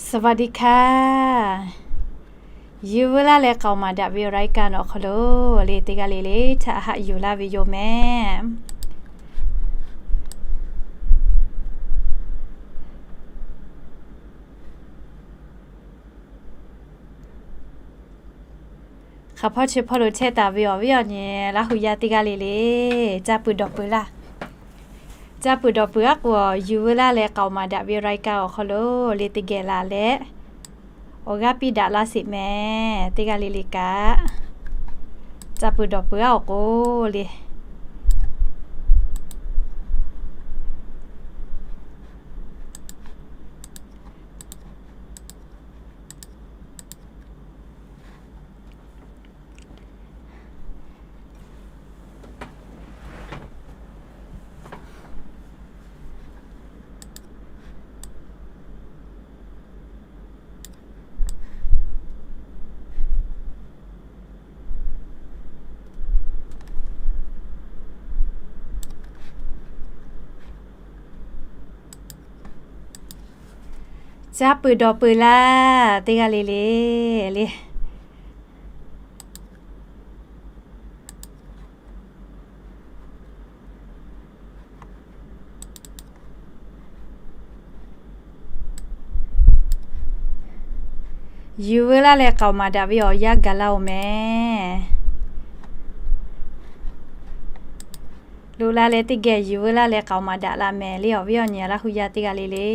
สวัสดีค่ะ Yuˬ veu laˇ leh k'aoˍ maˍ daꞈ ve รายการ awˬ hk'aw lo le, teˇ g'aˇ le le htaꞈ haꞈ yuˬ laˇ ve yoˬ mehˍ. Hk'aˬ hpawˇ chi hpawˇ lo chehˇ taˍ ve awˬ viˉ awˬ nyi Laˇ hu yaˇ teˇ g'aˇ le le, caˇ peuˬ dawˬ peuˬ laˇ. Caˇ peuˬ dawˬ peuˬ aˉ k'o, Yuˬ veu laˇ leh k'aoˍ maˍ daꞈ ve รายการ awˬ hk'aw lo le, teˇ geh la leh awˬ g'aˇ piˇ daꞈ laˇ sheˍ mehˍ. Teˇ g'aˇ le le kaꞈ caˇ peuˬ dawˬ peuˬ aˉ awˬ k'o le, caˇ peuˬ dawˬ peuˬ laˇ, teˇ g'aˇ le le le. Yuˬ veu laˇ leh k'aoˍ maˍ daꞈ ve awˬ yanˇ gaˬ laˇ-oˬ mehˍ. Loꞈ la leh teˇ geh yuˬ veu laˇ leh k'aoˍ maˍ daꞈ la mehˍ le, awˬ viˉ awˬ nyi Laˇ hu yaˇ teˇ g'aˇ le le.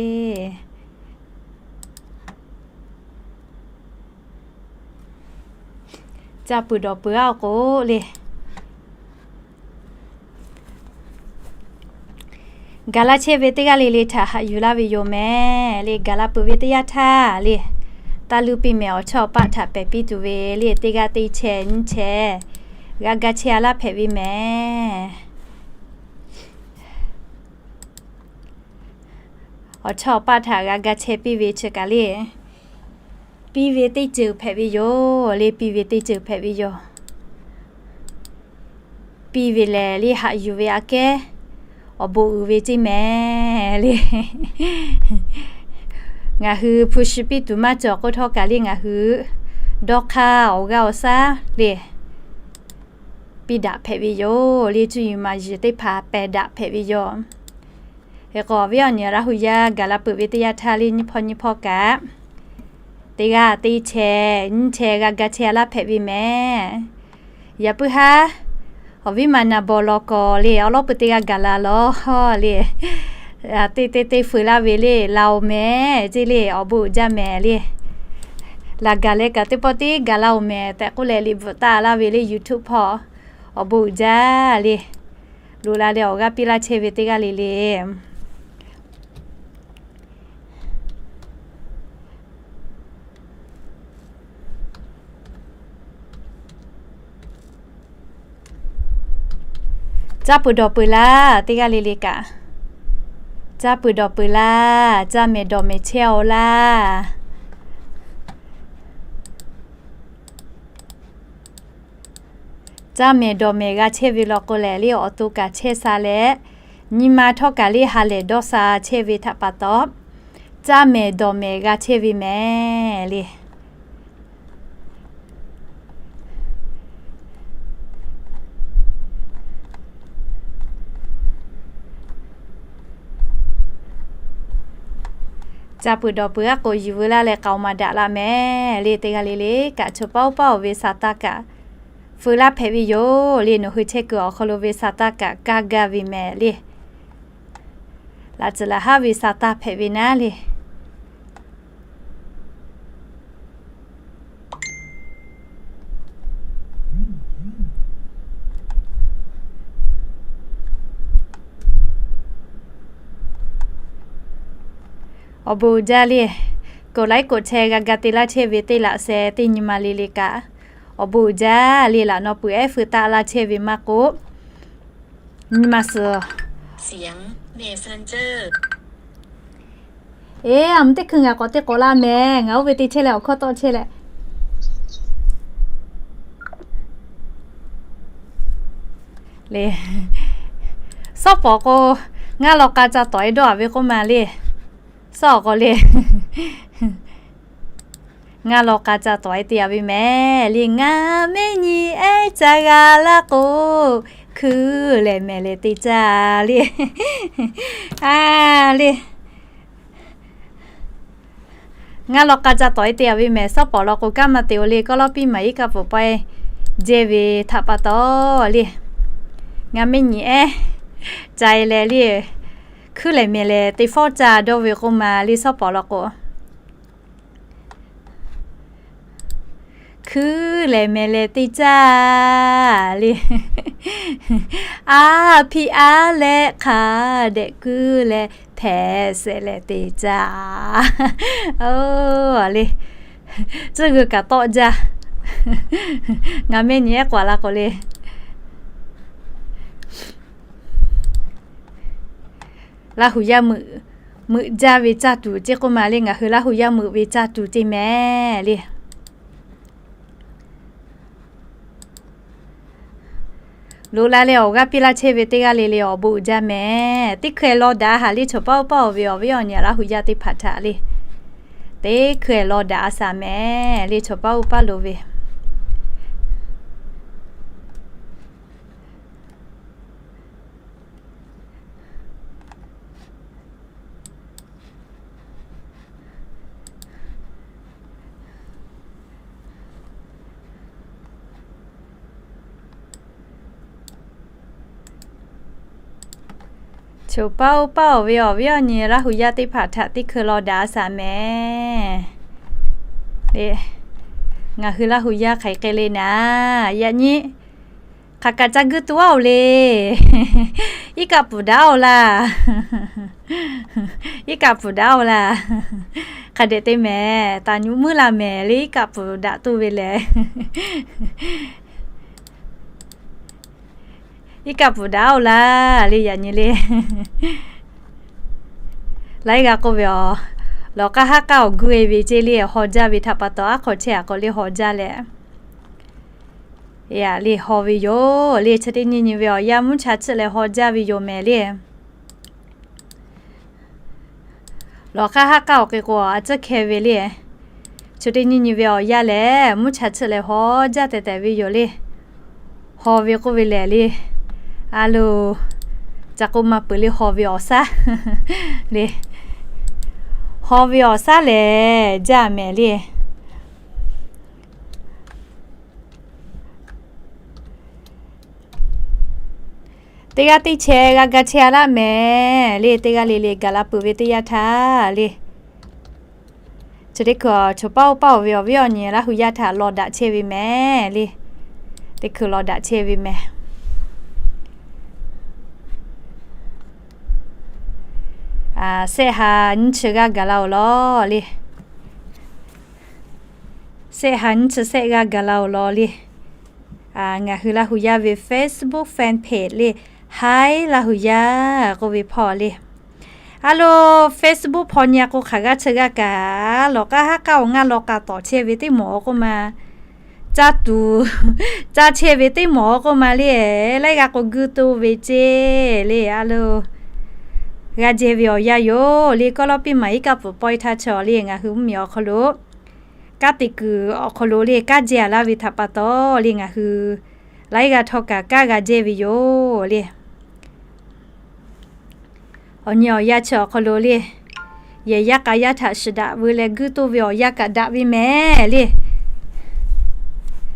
Caˇ peuˬ dawˬ peuˬ aˉ awˬ k'o le, gaˬ la chehˇ ve teˇ g'aˇ le le htaꞈ haꞈ yuˬ laˇ ve yoˬ mehˍ le. Gaˬ la peuˬ ve teˇ yanˇ htaˇ le, taˇ luˇ piˇ mehˍ. Awˬ chawˇ awˬ paˆ htaꞈ pehˬ piˇ tuˬ ve le, teˇ g'aˇ teˇ chehˇ nyiˇ chehˇ g'a ga chehˇ a laˇ hpehꞈ ve mehˍ. Awˬ chawˇ awˬ paˆ htaꞈ g'a ga chehˇ piˇ ve chi kaꞈ le, piˇ ve teˇ ceuˬ hpehꞈ ve yoˬ le, piˇ ve teˇ ceuˬ hpehꞈ ve yoˬ. Piˇ ve lehˬ le, haꞈ yuˬ ve aꞈ kehˉ awˬ bon uiˍ ve ceˇ mehˍ le. Ngaˬ hui hpu shi piˇ tuˬ maˇ cawˬ k'oˆ htawˇ kaꞈ le, ngaˬ hui dawˇ hk'aˇ awˬ g'aˇ awˬ saˉ le, piˇ daꞈ hpehꞈ ve yoˬ le. Cuˇ yiˍ maˍ yiˍ teˇ hpaˍ pehˬ daꞈ hpehꞈ ve yoˬ. Hk'e k'o, awˬ viˉ awˬ nyi Laˇ hu yaˇ gaˬ la peuˬ ve teˇ yanˇ htaˇ le, nyiˇ hpawˇ nyiˇ hpawˇ kaꞈ teˇ g'aˇ teˇ chehˇ nyiˇ chehˇ g'a ga chehˇ a laˇ hpehꞈ ve mehˍ. Yaꞈ puiˉ haˉ awˬ viˉ ma na baw law k'aw le, awˬ lawˉ pui teˇ g'aˇ gaˬ la lawˬ le. Teˇ teˇ teˇ feu laˇ ve le, la-oˬ mehˍ ceˇ le, awˬ bon uiˍ jaˇ mehˍ le. Laˬ gaˬ leh kaꞈ teˇ pawˆ tiˉ gaˬ la-oˬ mehˍ tehꞈ k'oˆ leh liꞈ bvuhꞈ taˍ laˇ ve le, YouTube hpawˇ. Awˬ bon uiˍ jaˇ le. Loꞈ la leh awˬ g'aˇ piˇ laˇ chehˇ ve teˇ g'aˇ le le. Caˇ peuˬ dawˬ peuˬ laˇ, teˇ g'aˇ le le kaꞈ. Caˇ peuˬ dawˬ peuˬ laˇ, caˇ mehˍ dawˬ mehˍ chehˇ-oˆ laˇ. Caˇ mehˍ dawˬ mehˍ g'a chehˇ ve law k'o lehˬ le, awˬ to kaꞈ chehˇ sha leh, nyi ma htawˇ kaꞈ le ha lehˬ dawˇ sha chehˇ ve htaꞈ pa taw, caˇ mehˍ dawˬ mehˍ g'a chehˇ ve mehˍ le. Caˇ peuˬ dawˬ peuˬ aˉ k'o, yuˬ veu laˇ leh k'aoˍ maˍ daꞈ la mehˍ le. Teˇ g'aˇ le le kaꞈ, chaw paˇ oˇ paˇ-oˬ ve sa taˇ kaꞈ feu laˇ hpehꞈ ve yoˬ le. Nawˬ hui chehˇ kuiˬ awˬ hk'aw lo ve sa taˇ kaꞈ kaˇ gaˇ ve mehˍ le. Laꞈ tcuhˍ laꞈ haˉ ve sa taˇ hpehꞈ ve naˉ le. Awˬ bon uiˍ jaˇ le. กดไลค์ กดแชร์ g'a ga te laˇ chehˇ ve teˇ laꞈ sheh teˇ nyi ma le le kaꞈ, awˬ bon uiˍ jaˇ le. Laꞈ naw peuˬ ehˉ feu taˆ laˇ chehˇ ve maˇ k'oˆ, nyi ma suhˍ Eˬ, a mvuh teˇ hkui ngaˬ k'awꞈ te k'awꞈ la mehˍ. Ngaˬ oˇ ve te chehˇ leh awˬ hkawˇ tawˆ chehˇ leh le. Suhˉ pawˍ k'o, ngaˇ law k'a ca tawˍ-e dawˇ-a ve k'oˆ ma le. Suhˉ awˬ k'aw le. Ngaˇ law k'a ca tawˍ-e te-a ve mehˍ le. Ngaˬ mehˆ nyi ehˉ ca g'a laˇ k'o, hkuiˉ lehˬ mehˍ leh te caˇ le. A le. Ngaˇ law k'a ca tawˍ-e te-a ve mehˍ, shawˉ pawˍ law k'o kanˉ maˇ te-o le, kawˆ lawˉ piˇ maˍ iˉ kaˆ pfuhˍ pawehˇ jehˇ ve htaꞈ pa taw le. Ngaˬ mehˆ nyi ehˉ ca-e leh le, hkuiˉ lehˬ mehˍ leh te fawˉ caˇ dawˇ ve k'oˆ ma le, shawˉ pawˍ law k'o. Hkuiˉ lehˬ mehˍ leh te caˇ le. Aˉ hpiˇ aˉ leh hk'a dehꞈ kuiˉ leh hpehꞈ shehˍ leh te caˇ. Oˬ le, tcuhˇ g'uiˬ kaꞈ tawˆ jaˇ. Ngaˬ mehˆ nyi ehˉ k'awꞈ la k'o le. Laˇ hu yaˇ meuꞈ, meuꞈ jaˇ ve caˇ tuˬ ceˇ k'oˆ ma le, ngaˬ hui Laˇ hu yaˇ meuꞈ ve caˇ tuˬ ceˇ mehˍ le. Loꞈ la leh awˬ g'aˇ piˇ laˇ chehˇ ve teˇ g'aˇ le le awˬ bon uiˍ jaˇ mehˍ. Teˇ hkui-eh law daꞈ-a haꞈ le, choˬ paˉ oˇ paˉ-oˬ ve awˬ viˉ awˬ nyi Laˇ hu yaˇ teˇ hpaˍ htaꞈ le. Teˇ hkui-eh law daꞈ-a shaˍ mehˍ le, choˬ paˉ oˇ paˉ loˍ ve. Choˬ paˉ oˇ paˉ-oˬ ve awˬ viˉ awˬ nyi Laˇ hu yaˇ teˇ hpaˍ htaꞈ teˇ hkui law daꞈ-a shaˍ mehˍ. Ngaˬ hui Laˇ hu yaˇ hk'aˬ hk'e le naˍ, yaꞈ nyi hk'aˬ kaꞈ ca guiˇ tuˬ-aˉ-oˬ le. Iˉ kaˆ pfuhˍ daꞈ-oˬ laˇ. Iˉ kaˆ pfuhˍ daꞈ-oˬ laˇ. Hk'a dehꞈ te mehˍ, taˍ nyu muiˉ la mehˍ le, iˉ kaˆ pfuhˍ daꞈ tuˬ ve lehˬ. Iˉ kaˆ pfuhˍ daꞈ-oˬ laˇ le, yaꞈ nyi le. Laiˉ g'a k'oˆ ve aˬ, lawˬ k'aˇ haˉ k'aˇ awˬ guˇ-e ve ceˇ le, haw jaˇ ve htaꞈ pa taw aˉ hk'aw chehˇ-a k'o le haw jaˇ leh, yaꞈ le haw ve yoˬ le. Chi teˇ nyi nyi ve awˬ yanˇ mvuhˇ cha chiˆ leh haw jaˇ ve yoˬ mehˍ le. Lawˬ k'aˇ haˉ k'aˇ awˬ hk'e k'o a tcuhˉ hkeh ve le. Chi teˇ nyi nyi ve awˬ yanˇ lehˬ mvuhˇ cha chiˆ leh haw jaˇ tehꞈ tehꞈ ve yoˬ le. Haw ve k'oˆ ve lehˬ le, a loˬ, ca k'oˆ maˇ peuˬ le, haw ve awˬ shaˉ le. Haw ve awˬ shaˉ lehˬ jaˇ mehˍ le. Teˇ g'aˇ teˇ chehˇ g'a ga chehˇ-a laˇ mehˍ le. Teˇ g'aˇ le le gaˬ la peuˬ ve teˇ yanˇ htaˇ le, chi teˇ hkui choˬ paˉ oˇ paˉ-oˬ ve awˬ viˉ awˬ nyi Laˇ hu yaˇ htaꞈ law daꞈ chehˇ ve mehˍ le. Teˇ hkui law daꞈ chehˇ ve mehˍ. Sehˆ ha nyiˇ chi g'aˇ gaˬ la-oˬ law le. Sehˆ ha nyiˇ chi sehˆ g'aˇ gaˬ la-oˬ law le. Ngaˬ hui Laˇ hu yaˇ ve Facebook fan page le, Haiˉ Laˇ hu yaˇ k'oˆ ve hpawˇ le. A loˬ, Facebook hpawˇ nyi-a k'o hk'aˬ g'aˇ chi g'aˇ kaꞈ lawˬ k'aˇ haˉ k'aˇ awˬ ngaˇ law k'a tawˍ chehˇ ve teˇ mawˬ k'oˆ ma, caˇ tuˬ caˇ chehˇ ve teˇ mawˬ k'oˆ ma le. Laiˉ g'a k'o guˇ toˇ ve ceˇ le. A loˬ, g'a jehˇ ve awˬ yanˇ yoˬ le. Kawˆ lawˉ piˇ maˍ iˉ kaˆ pfuhˍ pawehˇ htaˇ chi awˬ le ngaˬ hui mvuhˇmiˬ awˬ hk'aw lo kanˉ te kuiˬ awˬ hk'aw lo le kanˉ jehˇ-a laˇ ve htaꞈ pa taw le ngaˬ hui laiˉ g'aˇ htawˇ kaꞈ kanˉ g'a jehˇ ve yoˬ le. Awˬ nyi awˬ yanˇ chi awˬ hk'aw lo le, yehˬ yaˇ k'a yaˇ htaꞈ shiˍ daꞈ veu leh guˇ toˇ ve awˬ yanˇ kaꞈ daꞈ ve mehˍ le.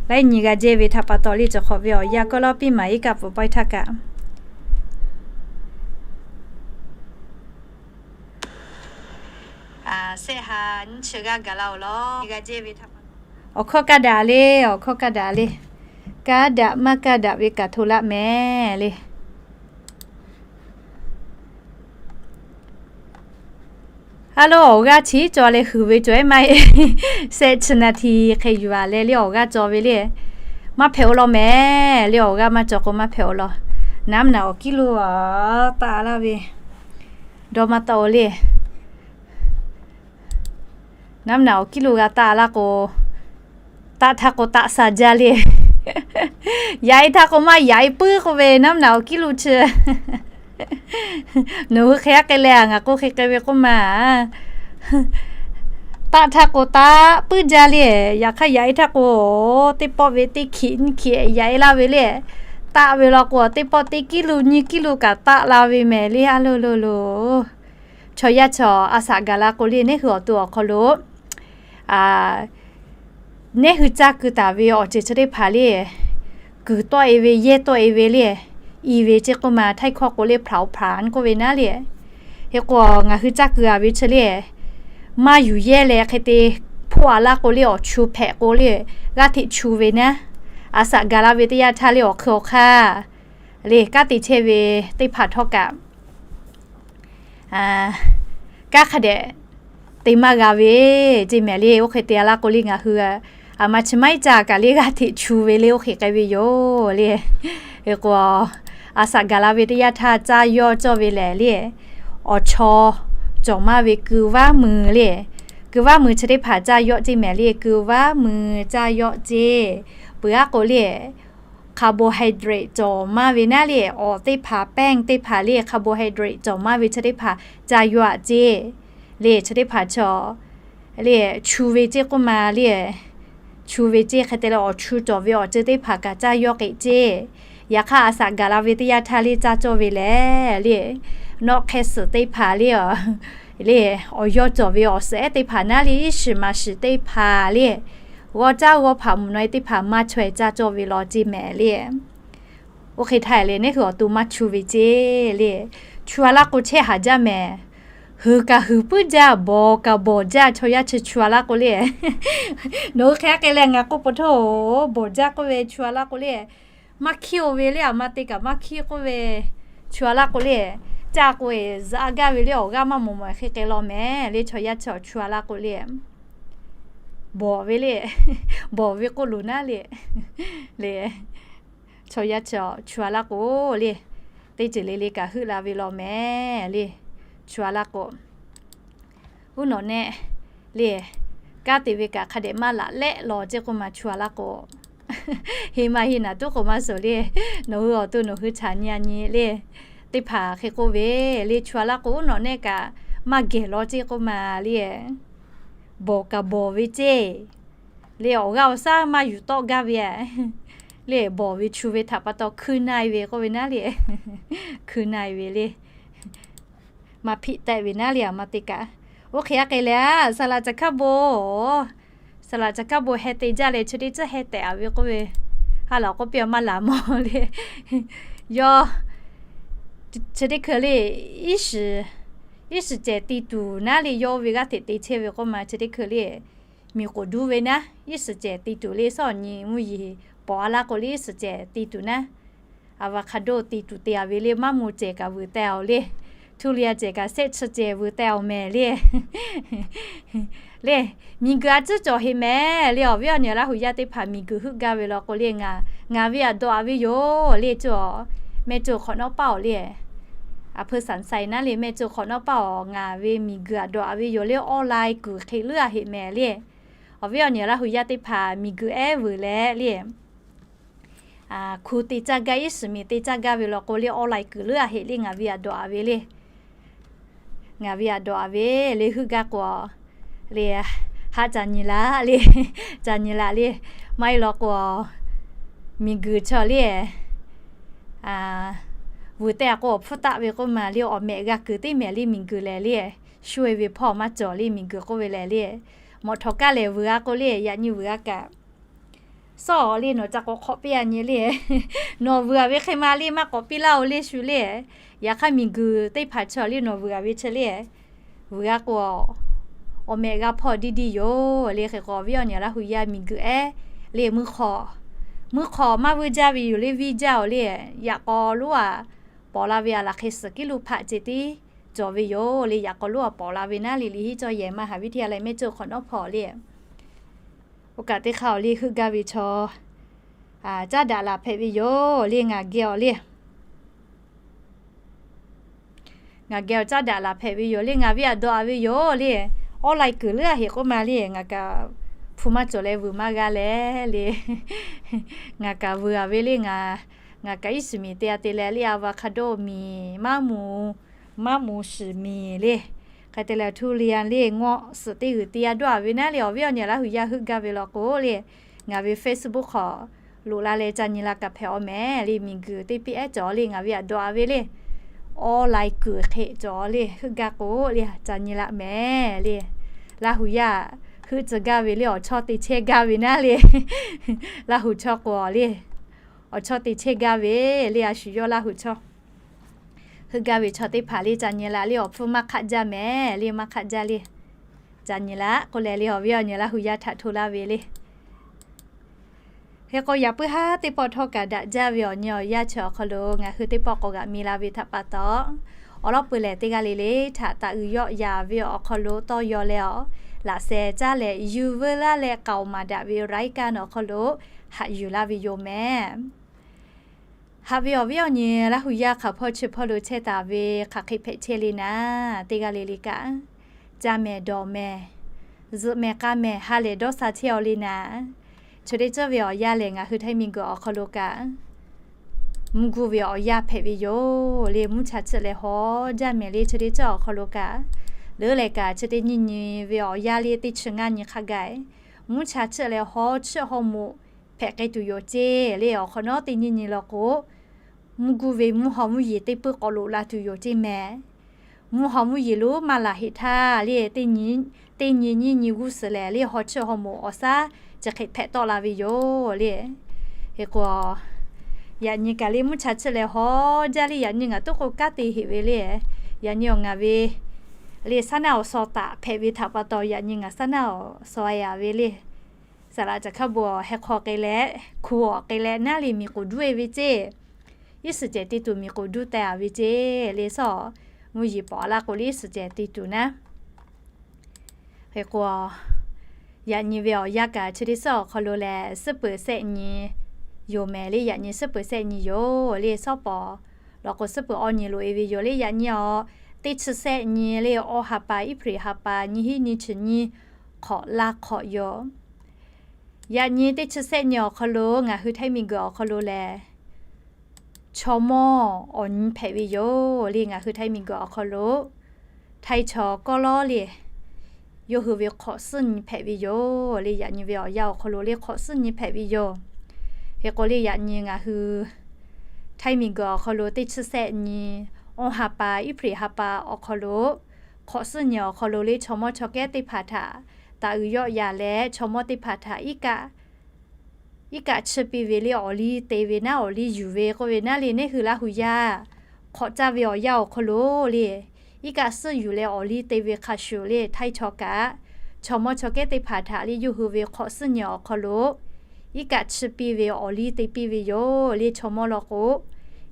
Laiˉ nyi g'a jehˇ ve htaꞈ pa taw le, cawˬ hk'awꞈ ve awˬ yanˇ kawˆ lawˉ piˇ maˍ iˉ kaˆ pfuhˍ pawehˇ htaˇ kaꞈ sehˆ ha nyiˇ chi g'aˇ gaˬ la-oˬ law. Awˬ hkawˇ kaˇ daꞈ le, awˬ hkawˇ kaˇ daꞈ le. Kaˇ daꞈ maˇ kaˇ daꞈ ve kaꞈ hto laˆ mehˍ le. A loˬ, awˬ g'aˇ chi cawˬ leh huiˍ ve cawˬ-e maˇ heˆ. Sehˆ chi naˍ htiˍ hk'e yuˬ-a leh le awˬ g'aˇ cawˬ ve le. Maˇ hpehꞈ-oˬ law mehˍ le, awˬ g'aˇ maˇ cawˬ k'o maˇ hpehꞈ-oˬ law. Naˉ mvuhˇ naꞈ awˬ kiˉ lo taˆ laˇ ve dawˇ maˇ tawˆ-oˬ le. Naˉ mvuhˇ naꞈ awˬ kiˉ lo g'a taˆ laˇ k'o, taˆ htaˇ k'o taˆ sha jaˇ le. Yaꞈ-e htaˇ k'o maˇ yaꞈ-e puiˉ k'oˆ ve naˉ mvuhˇ naꞈ awˬ kiˉ lo chi. Nawˬ hui hk'e aˉ k'ai leh ngaˬ k'o hk'e k'ai ve k'oˆ ma. Taˆ htaˇ k'o taˆ puiˉ jaˇ le. Yaꞈ hk'aˇ yaꞈ e htaˇ k'o, teˇ pawˆ ve teˇ hkiꞈ nyiˇ hkiꞈ yaꞈ e laˇ ve le. Taˆ ve law k'o, teˇ pawˆ teˇ kiˉ lu nyiˇ kiˉ lu kaꞈ taˆ la ve mehˍ le. A lo lo lo, chaw yaˇ chaw a shaꞈ gaˬ la k'o le, neˇ hui awˬ to awˬ hk'aw lo neˇ hui caˇ keu taˍ ve awˬ ceuˬ chi teˇ hpaˍ le, kuiˬ tawˆ e ve, yehˇ tawˆ e ve le, i ve ceˇ k'oˆ ma, htaiˇ hkawˇ k'o le เผาผลาญ k'oˆ ve naˉ le. Hk'e k'o ngaˬ hui caˇ keu a ve chi le, maˇ yuˬ yehˇ leh hk'e te hpoˆ a laˇ k'o le, awˬ chu hpehꞈ k'o le, g'aˇ hteꞈ chu ve naˉ. A shaꞈ gaˬ la ve teˇ yanˇ htaˇ le, awˬ hk'eun awˬ hk'aˇ le, kanˉ te chehˇ ve teˇ hpaˍ htawˇ kaꞈ kanˉ hk'a dehꞈ te maˇ g'a ve ceˇ mehˍ le. Oˇ hk'e te a laˇ k'o le, ngaˬ hui a ma chi maiˉ caˇ kaꞈ le g'aˇ hteꞈ chu ve le, oˇ hk'e k'ai ve yoˬ le. Hk'e k'o, a shaꞈ gaˬ la ve teˇ yanˇ htaˇ caˇ yawˇ cawˇ ve lehˬ le, awˬ chaw cawˬ maˇ ve keu vaˉ mui le. Keu vaˉ mui chi teˇ hpaˍ caˇ yawˇ ceˇ mehˍ le. Keu vaˉ mui caˇ yawˇ ceˇ, peuˬ aˉ k'o le, carbohydrate cawˬ maˇ ve naˉ le. Awˬ teˇ hpaˍ แป้ง teˇ hpaˍ le, carbohydrate cawˬ maˇ ve chi teˇ hpaˍ caˇ yawˇ aꞈ ceˇ le. Chi teˇ hpaˍ chaw le, chu ve ceˇ k'oˆ ma le, chu ve ceˇ hk'e te leh awˬ chu cawˬ ve awˬ ceuˬ teˇ hpaˍ kaꞈ caˇ yawˇ k'e ceˇ. Yaꞈ hk'aˇ a shaꞈ gaˬ la ve teˇ yanˇ htaˇ le caˇ cawˇ ve lehˬ le, nawˆ hk'e suhˍ teˇ hpaˍ le, le awˬ yawˇ cawˬ ve awˬ suhˍ ehˉ teˇ hpaˍ naˉ le, iˉ shiˍ maˍ shiˍ teˇ hpaˍ le, g'awˇ caˇ g'awˇ hpaꞈ mvuhꞈ naw e teˇ hpaˍ maˇ chaweh caˇ cawˇ ve law ceˇ mehˍ le. Oˇ hk'e htaˇ le, neˇ hui awˬ to maˇ chu ve ceˇ le. Chu a laˇ k'o chehˇ haˍ jaˇ mehˍ. Huiˍ kaꞈ huiˍ puiˉ jaˇ, bawˬ kaꞈ bawˬ jaˇ, chaw yaˇ chi chu a laˇ k'o le. Nawˬ hui hk'e aˉ k'e leh ngaˬ k'oˆ pa taw, bawˬ jaˇ k'oˆ ve chu a laˇ k'o le. Maˇ hkiˉ-oˬ ve le, aˬ ma te kaꞈ maˇ hkiˉ k'oˆ ve, chu a laˇ k'o le. Caˇ k'o e zaꞈ gaˇ ve le, awˬ g'aˇ maˇ mawˬ mawˬ hk'e k'ai law mehˍ le, chaw yaˇ chi awˬ chu a laˇ k'o le. Bawˬ ve le, bawˬ ve k'oˆ loˬ naˉ le. Le, chaw yaˇ chi awˬ chu a laˇ k'o le, teˇ ceuˬ le le kaꞈ heuˆ la ve law mehˍ le, chu a laˇ k'o. Uˉ nawꞈ nehˆ le, kanˉ te ve kaꞈ hk'a dehꞈ maˇ laꞈ lehˆ law ceˇ k'oˆ ma chu a laˇ k'o. Heˍ ma heˍ naˍ tuˉ k'oꞈ maˇ suhˍ le, nawˬ hui awˬ to nawˬ hui chaꞈ nyi a nyi le, teˇ hpaˍ hk'e k'oˆ ve le, chu a laˇ k'o uˉ nawꞈ nehˆ kaꞈ maˇ gehˬ law ceˇ k'oˆ ma le. Bawˬ kaꞈ bawˬ ve ceˇ le, awˬ g'aˇ awˬ shaˉ maˇ yuˬ tawˆ gaˇ ve le, bawˬ ve chu ve htaꞈ pa taw hkui na e ve k'oˆ ve naˉ le, hkui na e ve le, maˇ hpiˆ tehˆ ve naˉ le, aˬ ma te kaꞈ. Oˇ hk'e aˉ k'e leh, saˍ laꞈ caˬ hkaˇ bon, saˍ laꞈ caˬ hkaˇ bon heh te jaˇ leh chi teˇ tcuhˉ heh tehꞈ a ve k'oˆ ve, ha laˬ k'oˆ piˇ a maˇ laˬ mawˬ le. Yawˇ chi teˇ hkui le, iˉ shiˍ cehˬ ti tuˬ naˉ le, yawˇ ve g'aˇ hteꞈ te chehˇ ve k'oˆ ma chi teˇ hkui le, miˬ k'oˍ duˇ ve naˉ, iˉ shiˍ cehˬ ti tuˬ le, shawˉ nyi mvuhˇ yeˬ pawˍ a laˇ k'o le, iˉ shiˍ cehˬ ti tuˬ naˉ, avocado ti tuˬ te a ve le, maˇ mvuh cehˬ kaꞈ vuiˬ teh-oˬ le, ทุเรียน cehˬ kaꞈ shehˆ chi cehˬ vuiˬ teh-oˬ mehˍ le. Le, miˬguiˬ a tcuhˉ cawˬ heꞈ mehˍ le. Awˬ viˉ awˬ nyi Laˇ huˍ yaˇ teˇ hpaˍ miˬguiˬ heuˆ gaˇ ve law k'o le, ngaˬ ve aꞈ dawꞈ a ve yoˬ le. Cawˬ, mehˆ cawˬ hk'awꞈ nawˉ paˇ-oˬ le. A hpeu saˍ sai naˉ le, mehˆ cawˬ hk'awꞈ nawˉ paˇ-oˬ, ngaˬ ve miˬguiˬ aꞈ dawꞈ a ve yoˬ le. Awˉ lai kuiˬ hk'e leuˉ a heꞈ mehˍ le. Awˬ viˉ awˬ nyi Laˇ huˍ yaˇ teˇ hpaˍ miˬguiˬ ehˉ vuiˬ leh le, hku te caˇ gaˇ, iˉ shiˍ miˬ te caˇ gaˇ ve law k'o le, awˉ lai kuiˬ leuˉ a heꞈ le, ngaˬ ve aꞈ dawꞈ a ve le. Ngaˬ ve aꞈ dawꞈ a ve le, heuˆ gaˇ k'o le, haˆ ca nyi laꞈ le, ca nyi laꞈ le. Maˇ heˆ law k'o, miˬguiˬ chaw le, vuiˬ teh a k'o awˬ hpfuhˇ taˆ ve k'oˆ ma le, awˬ mehꞈ g'a kuiˬ teˇ mehˍ le, miˬguiˬ lehˬ le, shu e ve hpawˇ maˇ cawˬ le, miˬguiˬ k'oˆ ve lehˬ le. Mawꞈ htawꞈ kaˇ lehˬ vuiˬ a k'o le, yaꞈ nyi vuiˬ a kaꞈ sawˉ le, nawˬ ca k'awꞈ hk'awꞈ piˇ a nyi le. Nawˬ vuiˬ a ve hk'e ma le, maˇ k'awꞈ piˇ laˇ-oˬ le shu le. Yaꞈ hk'aˇ miˬguiˬ teˇ hpaˍ chaw le, nawˬ vuiˬ a ve chi le, vuiˬ a k'o, awˬ mehꞈ g'a hpawˇ diˇ diˇ yoˬ le. Hk'e k'o, awˬ viˉ awˬ nyi Laˇ huˍ yaˇ miˬguiˬ ehˉ le, meuˇ hk'awꞈ, meuˇ hk'awꞈ maˇ vuiˇ jaˇ ve yoˬ le, viˇ jaˇ-oˬ le. Yaꞈ k'aw lonˉ a pawˍ la ve a laˬ hk'e suhˍ kiˉ lo hpaꞈ ceh tiˉ cawˬ ve yoˬ le. Yaꞈ k'aw lonˉ a pawˍ la ve naˉ le, liꞈ hiˉ cawˇ yehˬ ma haˍ viˇ hti a leh mehˆ cawˇ hk'awꞈ nawˉ hpawˇ le. Oˇ kaꞈ teˇ hk'aˇ awˬ le heuˆ gaˇ ve chaw, caˉ daꞈ laˬ hpehꞈ ve yoˬ le. Ngaˬ geh awˬ le, ngaˬ geh awˬ caˉ daꞈ laˬ hpehꞈ ve yoˬ le. Ngaˬ ve aꞈ dawꞈ a ve yoˬ le. Awˉ lai kuiˬ leuˉ a heꞈ k'oˆ ma le, ngaˬ kaꞈ hpu maˇ cawˬ leh vuiˬ maˇ g'a leh le. Ngaˬ kaꞈ vuiˬ a ve le. Ngaˬ, ngaˬ kaꞈ iˉ shiˍ miˬ te a te leh le, avocado miˬ, maˇ mu, maˇ mu shiˍ miˬ le. Hk'e te leh ทุเรียน le ngawˆ suhˍ teˇ g'uiˬ te yaˇ dawˇ-a ve naˉ le, awˬ viˉ awˬ nyi laˇ hui yaˇ heuˆ gaˇ ve law k'o le, ngaˬ ve Facebook hk'aw loꞈ la leh ca nyi la kaꞈ hpehꞈ-aw mehˍ le, miˬguiˬ teˇ piˇ ehˉ cawˬ le, ngaˬ ve aꞈ dawꞈ-a ve le, awˉ lai kuiˬ hk'e cawˬ le, heuˆ gaˇ k'o le ca nyi la mehˍ le. Laˇ hui yaˇ heuˆ tcuh gaˇ ve le, awˬ chawˇ te chehˇ gaˇ ve naˉ le, Laˇ hu chawˇ k'o le, awˬ chawˇ te chehˇ gaˇ ve le, a shu yawˇ Laˇ hu chawˇ heuˆ gaˇ ve chaw teˇ hpaˍ le ca nyi la le, awˬ hpfuhˇ maˇ hk'aˆ jaˇ mehˍ le, maˇ hk'aˆ jaˇ le, ca nyi la k'oˆ leh le, awˬ viˉ awˬ nyi laˇ hui yaˇ htaꞈ hto laˇ ve le. Hk'e k'o yaꞈ puiˉ haˉ teˇ pawˆ htawˇ kaꞈ daꞈ jaˇ ve awˬ nyi awˬ yanˇ chi awˬ hk'aw lo ngaˬ hui teˇ pawˆ k'awꞈ g'aꞈ mi la ve htaꞈ pa taw, awˬ lawˉ peuˬ lehˬ teˇ g'aˇ le le htaꞈ taˍ uiˍ yawˆ yaˍ ve awˬ hk'aw lo tawˇ yaw leh awˬ laꞈ sheh caˇ leh yuˬ veu laˇ leh k'aoˍ maˍ daꞈ ve รายการ awˬ hk'aw lo haꞈ yuˬ laˇ ve yoˬ mehˍ. Haꞈ ve awˬ viˉ awˬ nyi laˇ hui yaˇ hk'aˬ hpawˇ chi hpawˇ lo chehˇ taˍ ve hk'aˬ hk'e hpehꞈ chehˇ le naˉ, teˇ g'aˇ le le kaꞈ, caˇ mehˍ dawˬ mehˍ, zuhꞈ mehˍ k'a mehˍ ha lehˬ dawˇ sha chehˇ-aw le naˉ, chi teˇ ceuˬ ve awˬ yanˇ lehˬ ngaˬ hui htaiˇ miˬguiˬ awˬ hk'aw lo kaꞈ mvuhˇ guˇ ve awˬ yanˇ hpehꞈ ve yoˬ le. Mvuhˇ cha chiˆ leh haw jaˇ mehˍ le, chi teˇ ceuˬ awˬ hk'aw lo kaꞈ, leuˉ leh kaꞈ chi teˇ nyi nyi ve awˬ yanˇ le teˇ chi ngaˇ nyi hk'a gaˬ mvuhˇ cha chiˆ leh haw chiˆ haw moꞈ hpehꞈ k'ai tuˬ yoˬ ceˇ le. Awˬ hk'awꞈ nawˉ teˇ nyi nyi law k'o, mvuhˇ guˇ ve mvuhˇ haw mvuhˇ yeˬ teˇ puiˉ k'awꞈ loꞈ la tuˬ yoˬ ceˇ mehˍ. Mvuhˇ haw mvuhˇ yeˬ lonˉ maˇ laˬ heꞈ htaˇ le, teˇ nyi nyi nyiˇ nyi g'uˇ suhˍ lehˬ le haw chiˆ haw moꞈ awˬ shaˉ chi hk'e hpehꞈ tawˆ la ve yoˬ le. Hk'e k'o, yaꞈ nyi kaꞈ le mvuhˇ cha chiˆ leh haw jaˇ le, yaꞈ nyi ngaˬ tuˉ k'o kanˉ te heꞈ ve le. Yaꞈ nyi awˬ ngaˬ ve le saˉ naˆ awˬ shaw taꞈ hpehꞈ ve htaꞈ pa taw yaꞈ nyi ngaˬ saˉ naˆ awˬ shaw a ve le. Saˍ laꞈ caˬ hkaˇ bon awˬ heh hk'aw k'ai leh, hku awˬ k'ai leh naˉ le miˬ k'oˍ duˇ e ve ceˇ. Iˉ suhˍ cehˬ te tuˬ miˬ k'oˍ duˇ teh-a ve ceˇ le, sawˉ mvuhˇ yeˬ pawꞈ laˇ k'o le iˉ suhˍ cehˬ te tuˬ naˉ. Hk'e k'o, yaꞈ nyi ve awˬ yanˇ kaꞈ chi teˇ suhˉ awˬ hk'aw lo lehˬ suhˉ peuˍ shehˆ nyi yoˬ mehˍ le, yaꞈ nyi suhˉ peuˍ shehˆ nyi yoˬ le, shawˉ pawˍ law k'o suhˉ peuˍ awˇ nyi loꞈ e ve yoˬ le. Yaꞈ nyi awˬ teˇ chi shehˆ nyi le, awˇ ha pa Eˇhpriˍ ha pa nyiˇ hinˉ nyiˇ chi nyiˇ hk'awꞈ laˇ hk'awꞈ yoˬ. Yaꞈ nyi teˇ chi shehˆ nyi awˬ hk'aw lo ngaˬ hui htaiˇ miˬguiˬ awˬ hk'aw lo lehˬ, chaw mawˇ awˬ nyi hpehꞈ ve yoˬ le. Ngaˬ hui htaiˇ miˬguiˬ awˬ hk'aw lo htaiˇ chaw kawˆ lawˉ le, yawˇ hui ve hk'awꞈ suhˉ nyi hpehꞈ ve yoˬ le. Yaꞈ nyi ve awˬ yanˇ awˬ hk'aw lo le hk'awꞈ suhˉ nyi hpehꞈ ve yoˬ. Hk'e k'o le yaꞈ nyi ngaˬ hui htaiˇ miˬguiˬ awˬ hk'aw lo teˇ chi shehˆ nyi, awˇ ha pa Eˇhpriˍ ha pa awˬ hk'aw lo hk'awꞈ suhˉ nyi awˬ hk'aw lo le chaw mawˇ chaw kehˉ teˇ hpaˍ htaꞈ taˍ uiˍ yawˆ yaˍ leh, chaw mawˇ teˇ hpaˍ htaꞈ iˉ kaˆ iˉ kaˆ chiˇ piˇ ve le awˬ liˇ te ve naˉ, awˬ liˇ yuˬ ve k'oˆ ve naˉ le, neˇ hui Laˇ hu yaˇ hk'awꞈ caˇ ve awˬ yanˇ awˬ hk'aw lo le, iˉ kaˆ suhˉ yuˬ leh awˬ liˇ te ve hk'a shuˍ le htaiˇ chaw kaꞈ, chaw mawˇ chaw kehˉ teˇ hpaˍ htaꞈ le yawˇ hui ve hk'awꞈ suhˉ nyi awˬ hk'aw lo iˉ kaˆ chiˇ piˇ ve awˬ liˇ te piˇ ve yoˬ le. Chaw mawˇ law k'o,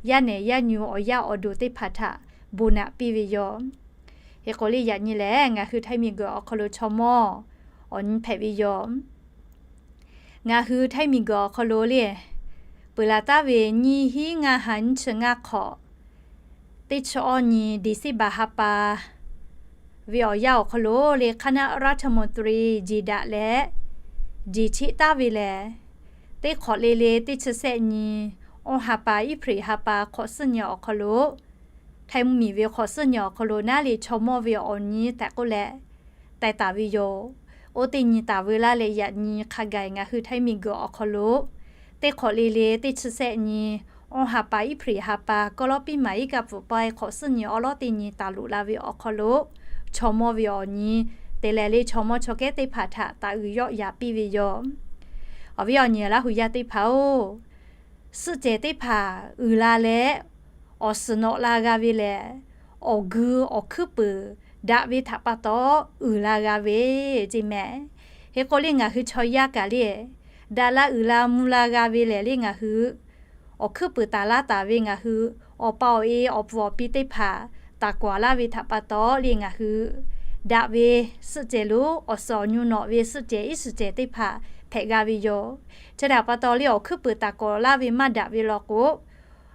yaˇ nehˬ yaˇ nyu awˬ yaˇ awˬ duˬ teˇ hpaˍ htaꞈ bon naꞈ piˇ ve yoˬ. Hk'e k'o le yaꞈ nyi lehˬ ngaˬ hui htaiˇ miˬguiˬ awˬ hk'aw lo chaw mawˇ awˬ nyi hpehꞈ ve yoˬ. Ngaˬ hui htaiˇ miˬguiˬ awˬ hk'aw lo le peuˬ laˬ taˉ ve nyiˇ hinˉ ngaˇ ha nyiˇ chi ngaˇ hk'awꞈ, teˇ chi awˇ nyi December ha pa ve awˬ yanˇ awˬ hk'aw lo le คณะรัฐมนตรี jeˬ daꞈ leh jeˬ cheˆ taˍ ve lehˬ, teˇ hk'awꞈ le le teˇ chi shehˆ nyi, awˇ ha pa Eˇhpriˍ ha pa hk'awꞈ suhˉ nyi awˬ hk'aw lo, htaiˇ mvuhˇmiˬ ve hk'awꞈ suhˉ nyi awˬ hk'aw lo naˉ le chaw mawˇ ve awˬ nyi tehꞈ k'oˆ leh taiˍ taˍ ve yoˬ. Oˇ teˇ nyi taˍ veu laˇ leh yaꞈ nyi hk'a gaˬ ngaˬ hui htaiˇ miˬguiˬ awˬ hk'aw lo teˇ hk'awꞈ le le teˇ chi shehˆ nyi, awˇ ha pa Eˇhpriˍ ha pa kawˆ lawˉ piˇ maˍ iˉ kaˆ pfuhˍ pawehˇ hk'awꞈ suhˉ nyi awˉ lawˉ teˇ nyi taˍ loꞈ la ve awˬ hk'aw lo, chaw mawˇ ve awˬ nyi te leh le chaw mawˇ chaw kehˉ teˇ hpaˍ htaꞈ taˍ uiˍ yawˆ yaˍ piˇ ve yoˬ. Awˬ viˉ awˬ nyi Laˇ hu yaˇ teˇ hpaˍ-oˬ, suhˆ cehˬ teˇ hpaˍ uiˍ la leh awˬ suhˍ nawꞈ la g'a ve lehˬ, awˬ gui awˬ hkuiˉ puiˍ daꞈ ve htaꞈ pa taw uiˍ la g'a ve ceˇ mehˍ. Hk'e k'o le ngaˬ hui chaw yaˇ kaꞈ le, daꞈ la uiˍ la mvuh la g'a ve lehˬ le ngaˬ hui awˬ hkuiˉ puiˍ taˍ laˇ taˍ ve ngaˬ hui awˬ pa awˬ e awˬ pfuhˍ awˬ pi teˇ hpaˍ taˍ kawˍ laˇ ve htaꞈ pa taw le ngaˬ hui daꞈ ve suhˆ cehˬ lo awˬ suhˍ awˬ nyu nawꞈ ve suhˆ cehˬ iˉ suhˍ cehˬ teˇ hpaˍ hpehꞈ g'a ve yoˬ. Chi htaꞈ pa taw le awˬ hkuiˉ puiˍ taˍ kawˍ laˇ ve maˇ daꞈ ve law k'o,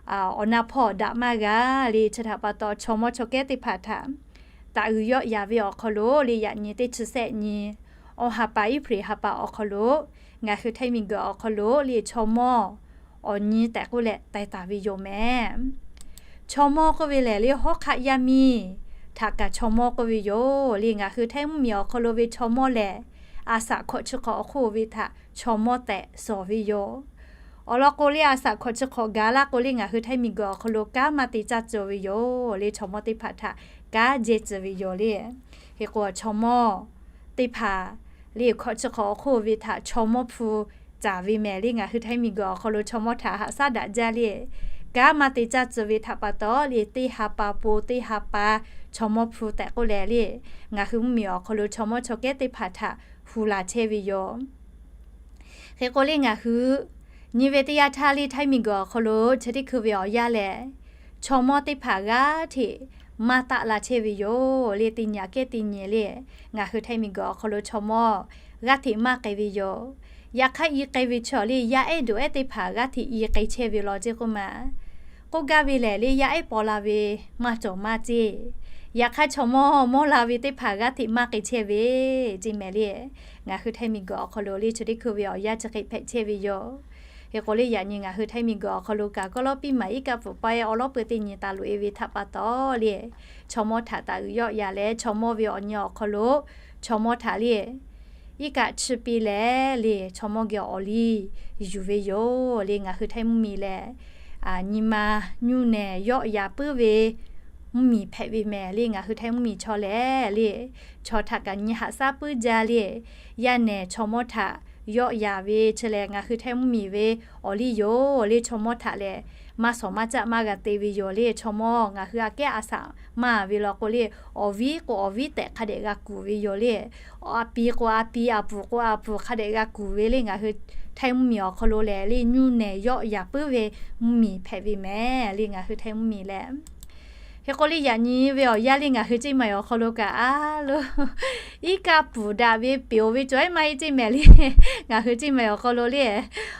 awˬ na hpawˇ daꞈ maˇ g'a le. Chi htaꞈ pa taw chaw mawˇ chaw kehˉ teˇ hpaˍ htaꞈ taˍ uiˍ yawˆ yaˍ ve awˬ hk'aw lo le yaꞈ nyi teˇ chi shehˆ nyi, awˇ ha pa Eˇhpriˍ ha pa awˬ hk'aw lo ngaˬ hui htaiˇ miˬguiˬ awˬ hk'aw lo le chaw mawˇ awˬ nyi tehꞈ k'oˆ leh taiˍ taˍ ve yoˬ mehˍ. Chaw mawˇ k'oˆ ve lehˬ le hawˉ hk'aˆ yaˇ miˇ htaꞈ kaꞈ chaw mawˇ k'oˆ ve yoˬ le. Ngaˬ hui Htaiˇ mvuhˇmiˬ awˬ hk'aw lo ve chaw mawˇ lehˬ, a saꞈ hkawꞈ chi hk'awꞈ awˬ hk'oˆ ve htaꞈ chaw mawˇ tehꞈ sawˍ ve yoˬ. Awˬ lawn k'o le, a saꞈ hkawꞈ chi hk'awꞈ gaˬ laˇ k'o le, ngaˬ hui Htaiˇ miˬguiˬ awˬ hk'aw lo kanˉ maˇ te caˇ tcuh ve yoˬ le. Chaw mawˇ teˇ hpaˍ htaꞈ kanˉ jehˇ tcuh ve yoˬ le. Hk'e k'o, chaw mawˇ teˇ hpaˍ le, hkawꞈ chi hk'awꞈ awˬ hk'oˆ ve htaꞈ chaw mawˇ hpu caˍ ve mehˍ le. Ngaˬ hui Htaiˇ miˬguiˬ awˬ hk'aw lo chaw mawˇ htaꞈ haꞈ shaˉ daꞈ jaˇ le. Kanˉ maˇ te caˇ tcuh ve htaꞈ pa taw le, teˇ ha pa po teˇ ha pa chaw mawˇ hpu tehꞈ k'oˆ leh le, ngaˬ hui mvuhˇmiˬ awˬ hk'aw lo chaw mawˇ chaw kehˉ teˇ hpaˍ htaꞈ hu la chehˇ ve yoˬ. Hk'e k'o le, ngaˬ hui nyi ve teˇ yanˇ htaˇ le, Htaiˇ miˬguiˬ awˬ hk'aw lo chi teˇ hkui ve awˬ yanˇ lehˬ, chaw mawˇ teˇ hpaˍ g'aˇ hteꞈ maˇ taˆ la chehˇ ve yoˬ le. Teˇ nyi aꞈ kehˉ teˇ nyi le, ngaˬ hui Htaiˇ miˬguiˬ awˬ hk'aw lo chaw mawˇ g'aˇ hteꞈ maˇ k'ai ve yoˬ. Yaꞈ hk'aˇ, i k'ai ve chaw le, yaˇ ehˉ duˬ ehˉ teˇ hpaˍ g'aˇ hteꞈ i k'ai chehˇ ve law ceˇ k'oˆ ma. K'oˆ gaˇ ve lehˬ le, yaˇ ehˉ paw la ve maˇ cawˬ maˇ ceˇ. Yaꞈ hk'aˇ, chaw mawˇ mawˇ la ve teˇ hpaˍ g'aˇ hteꞈ maˇ k'ai chehˇ ve ceˇ mehˍ le. Ngaˬ hui Htaiˇ miˬguiˬ awˬ hk'aw lo le, chi teˇ hkui ve awˬ yanˇ chi hk'e hpehꞈ chehˇ ve yoˬ. Hk'e k'o le, yaꞈ nyi ngaˬ hui Htaiˇ miˬguiˬ awˬ hk'aw lo kaꞈ, kawˇ lawˉ piˇ maˍ iˉ kaˆ pfuhˍ pawehˇ awˬ lawˉ peuˬ teˇ nyi taˍ loꞈ e ve htaꞈ pa taw le, chaw mawˇ htaꞈ taˍ uiˍ yawˆ yan leh, chaw mawˇ ve awˬ nyi awˬ hk'aw lo chaw mawˇ htaꞈ le, iˉ kaˆ chi piˇ leh le, chaw mawˇ geh awˬ liˇ yuˬ ve yoˬ le. Ngaˬ hui Htaiˇ mvuhˇmiˬ lehˬ, nyi ma nyuˇ nehˬ yawˆ yan puiˉ ve mvuhˇmiˬ hpehꞈ ve mehˍ le. Ngaˬ hui Htaiˇ mvuhˇmiˬ chaw lehˬ le, chaw htaꞈ kaꞈ nyi haꞈ shaˉ puiˉ jaˇ le. Yaˇ nehˬ chaw mawˇ htaꞈ yawˆ yan ve chi lehˬ, ngaˬ hui Htaiˇ mvuhˇmiˬ ve awˬ liˇ yoˬ le. Chaw mawˇ htaꞈ lehˬ, maˇ shawˍ maˇ caˆ maˇ g'a te ve yoˬ le. Chaw mawˇ ngaˬ hui aꞈ kehˉ a shaꞈ maˇ ve law k'o le, awˬ viˉ k'o awˬ viˉ tehꞈ hk'a dehꞈ g'a kuˬ ve yoˬ le. A pi k'o a pi, a puˍ k'o a puˍ hk'a dehꞈ g'a kuˬ ve le. Ngaˬ hui Htaiˇ mvuhˇmiˬ awˬ hk'aw lo lehˬ le, nyuˇ nehˬ yawˆ yan puiˉ ve mvuhˇmiˬ hpehꞈ ve mehˍ le, ngaˬ hui Htaiˇ mvuhˇmiˬ lehˬ. Hk'e k'o le, yaꞈ nyi ve awˬ yanˇ le, ngaˬ hui Ceˇ Maiˍ awˬ hk'aw lo kaꞈ a lo iˉ kaˆ pfuhˍ daꞈ ve peˍ oˬ ve cawˬ ehˉ maˇ heˆ ceˇ mehˍ le. Ngaˬ hui Ceˇ Maiˍ awˬ hk'aw lo le,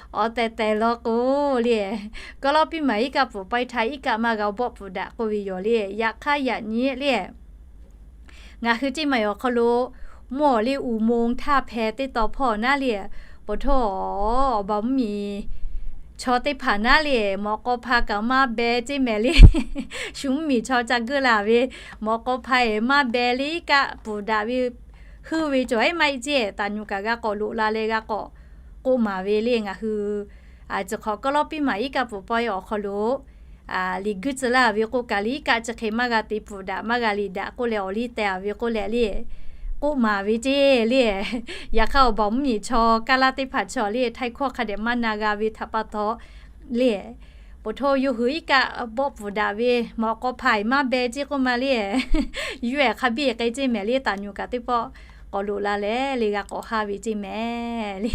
awˬ tehˬ tehˬ law k'o le, kawˇ lawˉ piˇ maˍ iˉ kaˆ pfuhˍ pawehˇ htaˇ iˉ kaˆ maˇ g'a bawˆ pfuhˍ daꞈ k'oˆ ve yoˬ le. Yaꞈ hk'aˇ yaꞈ nyi le, ngaˬ hui Ceˇ Maiˍ awˬ hk'aw lo mawˇ le, uˬ moˍ htaˇ hpehꞈ teˇ taw hpawˇ naˉ le, poˬ htoˇ awˬ baˬ mvuhˇmiˬ chaw teˇ hpaˍ naˉ le, mawꞈ k'aw hpa kaꞈ maˇ beh ceˇ mehˍ le. Shu mvuhˇmiˬ chaw ca geuˆ la ve, mawꞈ k'aw hpa eˬ maˇ beh le, iˉ kaˆ pfuhˍ daꞈ ve heuˆ ve cawˬ ehˉ maˇ heˆ ceˇ. Taˍ nyuˬ kaꞈ g'a k'awꞈ loꞈ la leh g'a k'awꞈ k'oˆ maˍ ve le. Ngaˬ hui chi hk'awꞈ kawˇ lawˉ piˇ maˍ iˉ kaˆ pfuhˍ pawehˇ awˬ hk'aw lo liꞈ guiˇ tcuh laˇ ve k'oˆ kaꞈ le, iˉ kaˆ chi hk'e maˇ g'a te pfuhˍ daꞈ, maˇ g'a liꞈ daꞈ k'oˆ leh awˬ liˇ teh a ve k'oˆ leh le, k'oˆ maˍ ve ceˇ le. Yaꞈ hk'aˇ, awˬ baˬ mvuhˇmiˬ chaw kaˇ laˇ teˇ hpaˍ chaw le, htaiˇ hkawˇ hk'a dehꞈ maˇ na g'a ve htaꞈ pa taw le, poˬ htoˇ yawˇ hui iˉ kaˆ bawˆ pfuhˍ daꞈ ve, mawꞈ k'aw hpa eˬ maˇ beh ceˇ k'oˆ ma le, yuˇ ehˬ hk'a biˇ k'ai ceˇ mehˍ le. Taˍ nyuˬ kaꞈ teˇ pawˆ k'awꞈ loꞈ la leh le, g'a k'awꞈ haˇ ve ceˇ mehˍ le.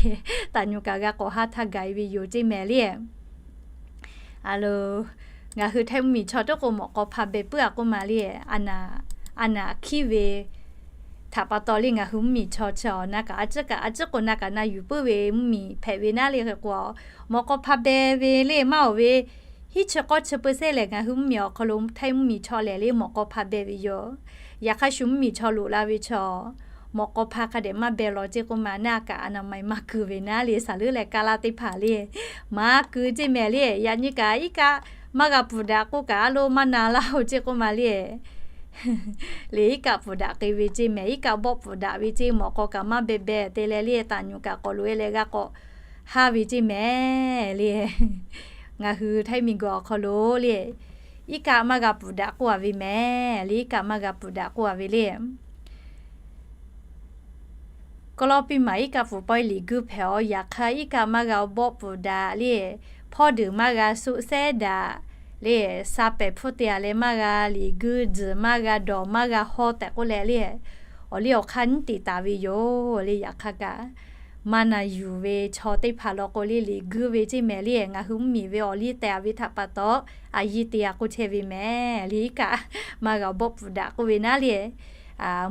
Taˍ nyuˬ kaꞈ g'a k'awꞈ haˇ htaˇ gaˬ e ve yoˬ ceˇ mehˍ le. A lo, ngaˬ hui Htaiˇ mvuhˇmiˬ chaw tiˉ k'o mawꞈ k'aw hpa beh puiˉ a k'oˆ ma le, a naˍ, a naˍ hkiˉ ve htaꞈ pa taw le, ngaˬ hui mvuhˇmiˬ chaw chi awˬ na kaꞈ a ciˉ kaꞈ a ciˉ k'o na kaꞈ na yuˬ puiˉ ve mvuhˇmiˬ hpehꞈ ve naˉ le. Hk'e k'o, mawꞈ k'aw hpa beh ve le maˇ oˬ ve, hiˉ chi k'awˇ chi peu sehˉ lehˬ, ngaˬ hui mvuhˇmiˬ awˬ hk'aw lo Htaiˇ mvuhˇmiˬ chaw lehˬ le, mawꞈ k'aw hpa beh ve yoˬ. Yaꞈ hk'aˇ, shu mvuhˇmiˬ chaw loꞈ la ve chaw, mawꞈ k'aw hpa hk'a dehꞈ maˇ beh law ceˇ k'oˆ ma, naˇ kaꞈ a naˍ ma eˬ maˇ keu ve naˉ le, saˍ leuˉ leh kaˇ laˇ teˇ hpaˍ le, maˇ keu ceˇ mehˍ le. Yaꞈ nyi kaꞈ iˉ kaˆ maˇ g'a pfuhˍ daꞈ k'oˆ kaꞈ a lo maˇ na laˇ oˬ ceˇ k'oˆ ma le. Le iˉ kaˆ pfuhˍ daꞈ k'ai ve ceˇ mehˍ, iˉ kaˆ bawˆ pfuhˍ daꞈ ve ceˇ, mawꞈ k'aw kaꞈ maˇ beh beh te leh le, taˍ nyuˬ kaꞈ k'awꞈ loꞈ e leh g'a k'awꞈ haˇ ve ceˇ mehˍ le. Ngaˬ hui Htaiˇ miˬguiˬ awˬ hk'aw lo le, iˉ kaˆ maˇ g'a pfuhˍ daꞈ k'oˆ a ve mehˍ le, iˉ kaˆ maˇ g'a pfuhˍ daꞈ k'oˆ a ve le. Kawˇ lawˇ piˇ maˍ iˉ kaˆ pfuhˍ pawehˇ liꞈ guiˇ hpehꞈ a, yaꞈ hk'aˇ iˉ kaˆ maˇ g'a bawˆ pfuhˍ daꞈ le. Hpawˇ deuˬ maˇ g'a suˆ sehˉ daꞈ le. Sha pehˍ hpfuhˇ te a leh maˇ g'a liꞈ guiˇ, tzuhˬ maˇ g'a dawˬ, maˇ g'a hawˇ tehꞈ k'oˆ leh le, awˬ liˇ awˬ hk'aˇ nyiˉ te taˍ ve yoˬ le. Yaꞈ hk'aˇ kaꞈ, maˇ na yuˬ ve chaw teˇ hpaˍ law k'o le, liꞈ guiˇ ve ceˇ mehˍ le, ngaˬ hui mvuhˇmiˬ ve awˬ liˇ teh a ve htaꞈ pa taw, a yiˇ te a k'oˆ chehˇ ve mehˍ le. Iˉ kaˆ maˇ g'a bawˆ pfuhˍ daꞈ k'oˆ ve naˉ le,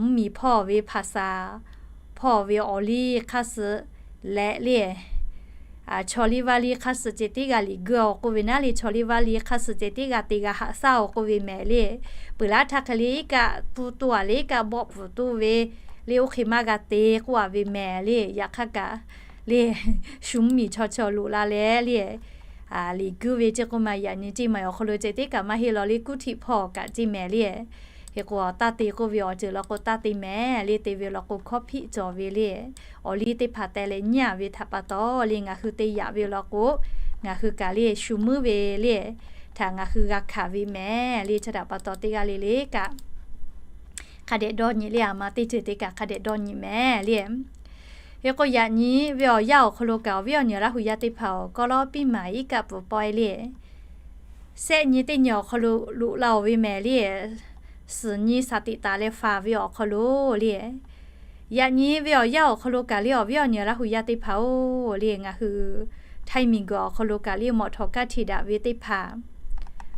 mvuhˇmiˬ hpawˇ ve hpaˍ saˍ, hpawˇ ve awˬ liˇ hk'aˇ suh leh le, chaw liˇ vaˇ liˇ hk'aˇ suh ceh tiˉ g'a liꞈ guiˇ a k'oˆ ve naˉ le, chaw liˇ vaˇ liˇ hk'aˇ suh ceh tiˉ g'a te g'a haꞈ shaˉ a k'oˆ ve mehˍ le. Peuˬ laˇ htaˇ hk'e le iˉ kaˆ tuˇ toˇ a le, iˉ kaˆ bawˆ pfuhˍ tuˇ ve le, oˇ hk'e maˇ g'a te k'oˆ a ve mehˍ le. Yaꞈ hk'aˇ kaꞈ le, shu mvuhˇmiˬ chaw chaw loꞈ la leh le, liꞈ guiˇ ve ceˇ k'oˆ ma, yaꞈ nyi ceˇ mehˍ awˬ hk'aw lo ceh tiˉ kaꞈ maˇ heˆ law le, kuˉ htiˆ hpawˇ kaꞈ ceˇ mehˍ le. Hk'e k'o, taˇ te k'oˆ ve awˬ ceuˬ law k'o, taˇ te mehˍ le. Te ve law k'o, hkawˇ hpiˆ cawˬ ve le. Awˬ liˇ teˇ hpaˍ teh leh nyi-a ve htaꞈ pa taw le, ngaˬ hui te yaꞈ ve law k'o, ngaˬ hui kaꞈ le shu muiˉ ve le, htaꞈ ngaˬ hui g'a hkanˍ ve mehˍ le. Chi htaꞈ pa taw, teˇ g'aˇ le le kaꞈ hk'a dehꞈ dawˇ nyi le. A ma teˇ ceuˬ te kaꞈ hk'a dehꞈ dawˇ nyi mehˍ le. Hk'e k'o, yaꞈ nyi ve awˬ yanˇ awˬ hk'aw lo kaꞈ, awˬ viˉ awˬ nyi Laˇ hu yaˇ teˇ hpaˍ-oˬ, kawˇ lawˉ piˇ maˍ iˉ kaˆ pfuhˍ pawehˇ le, sehˆ nyi teˇ nyi awˬ hk'aw lo loꞈ la-oˬ ve mehˍ le. Suhˍ nyi shaˍ tiꞈ taˍ leh faˍ ve awˬ hk'aw lo le, yaꞈ nyi ve awˬ yanˇ awˬ hk'aw lo kaꞈ le, awˬ viˉ awˬ nyi Laˇ hu yaˇ teˇ hpaˍ-oˬ le, ngaˬ hui htaiˇ miˬ guiˬ awˬ hk'aw lo kaꞈ le, mawꞈ htawꞈ kaˇ htiꞈ daꞈ ve teˇ hpaˍ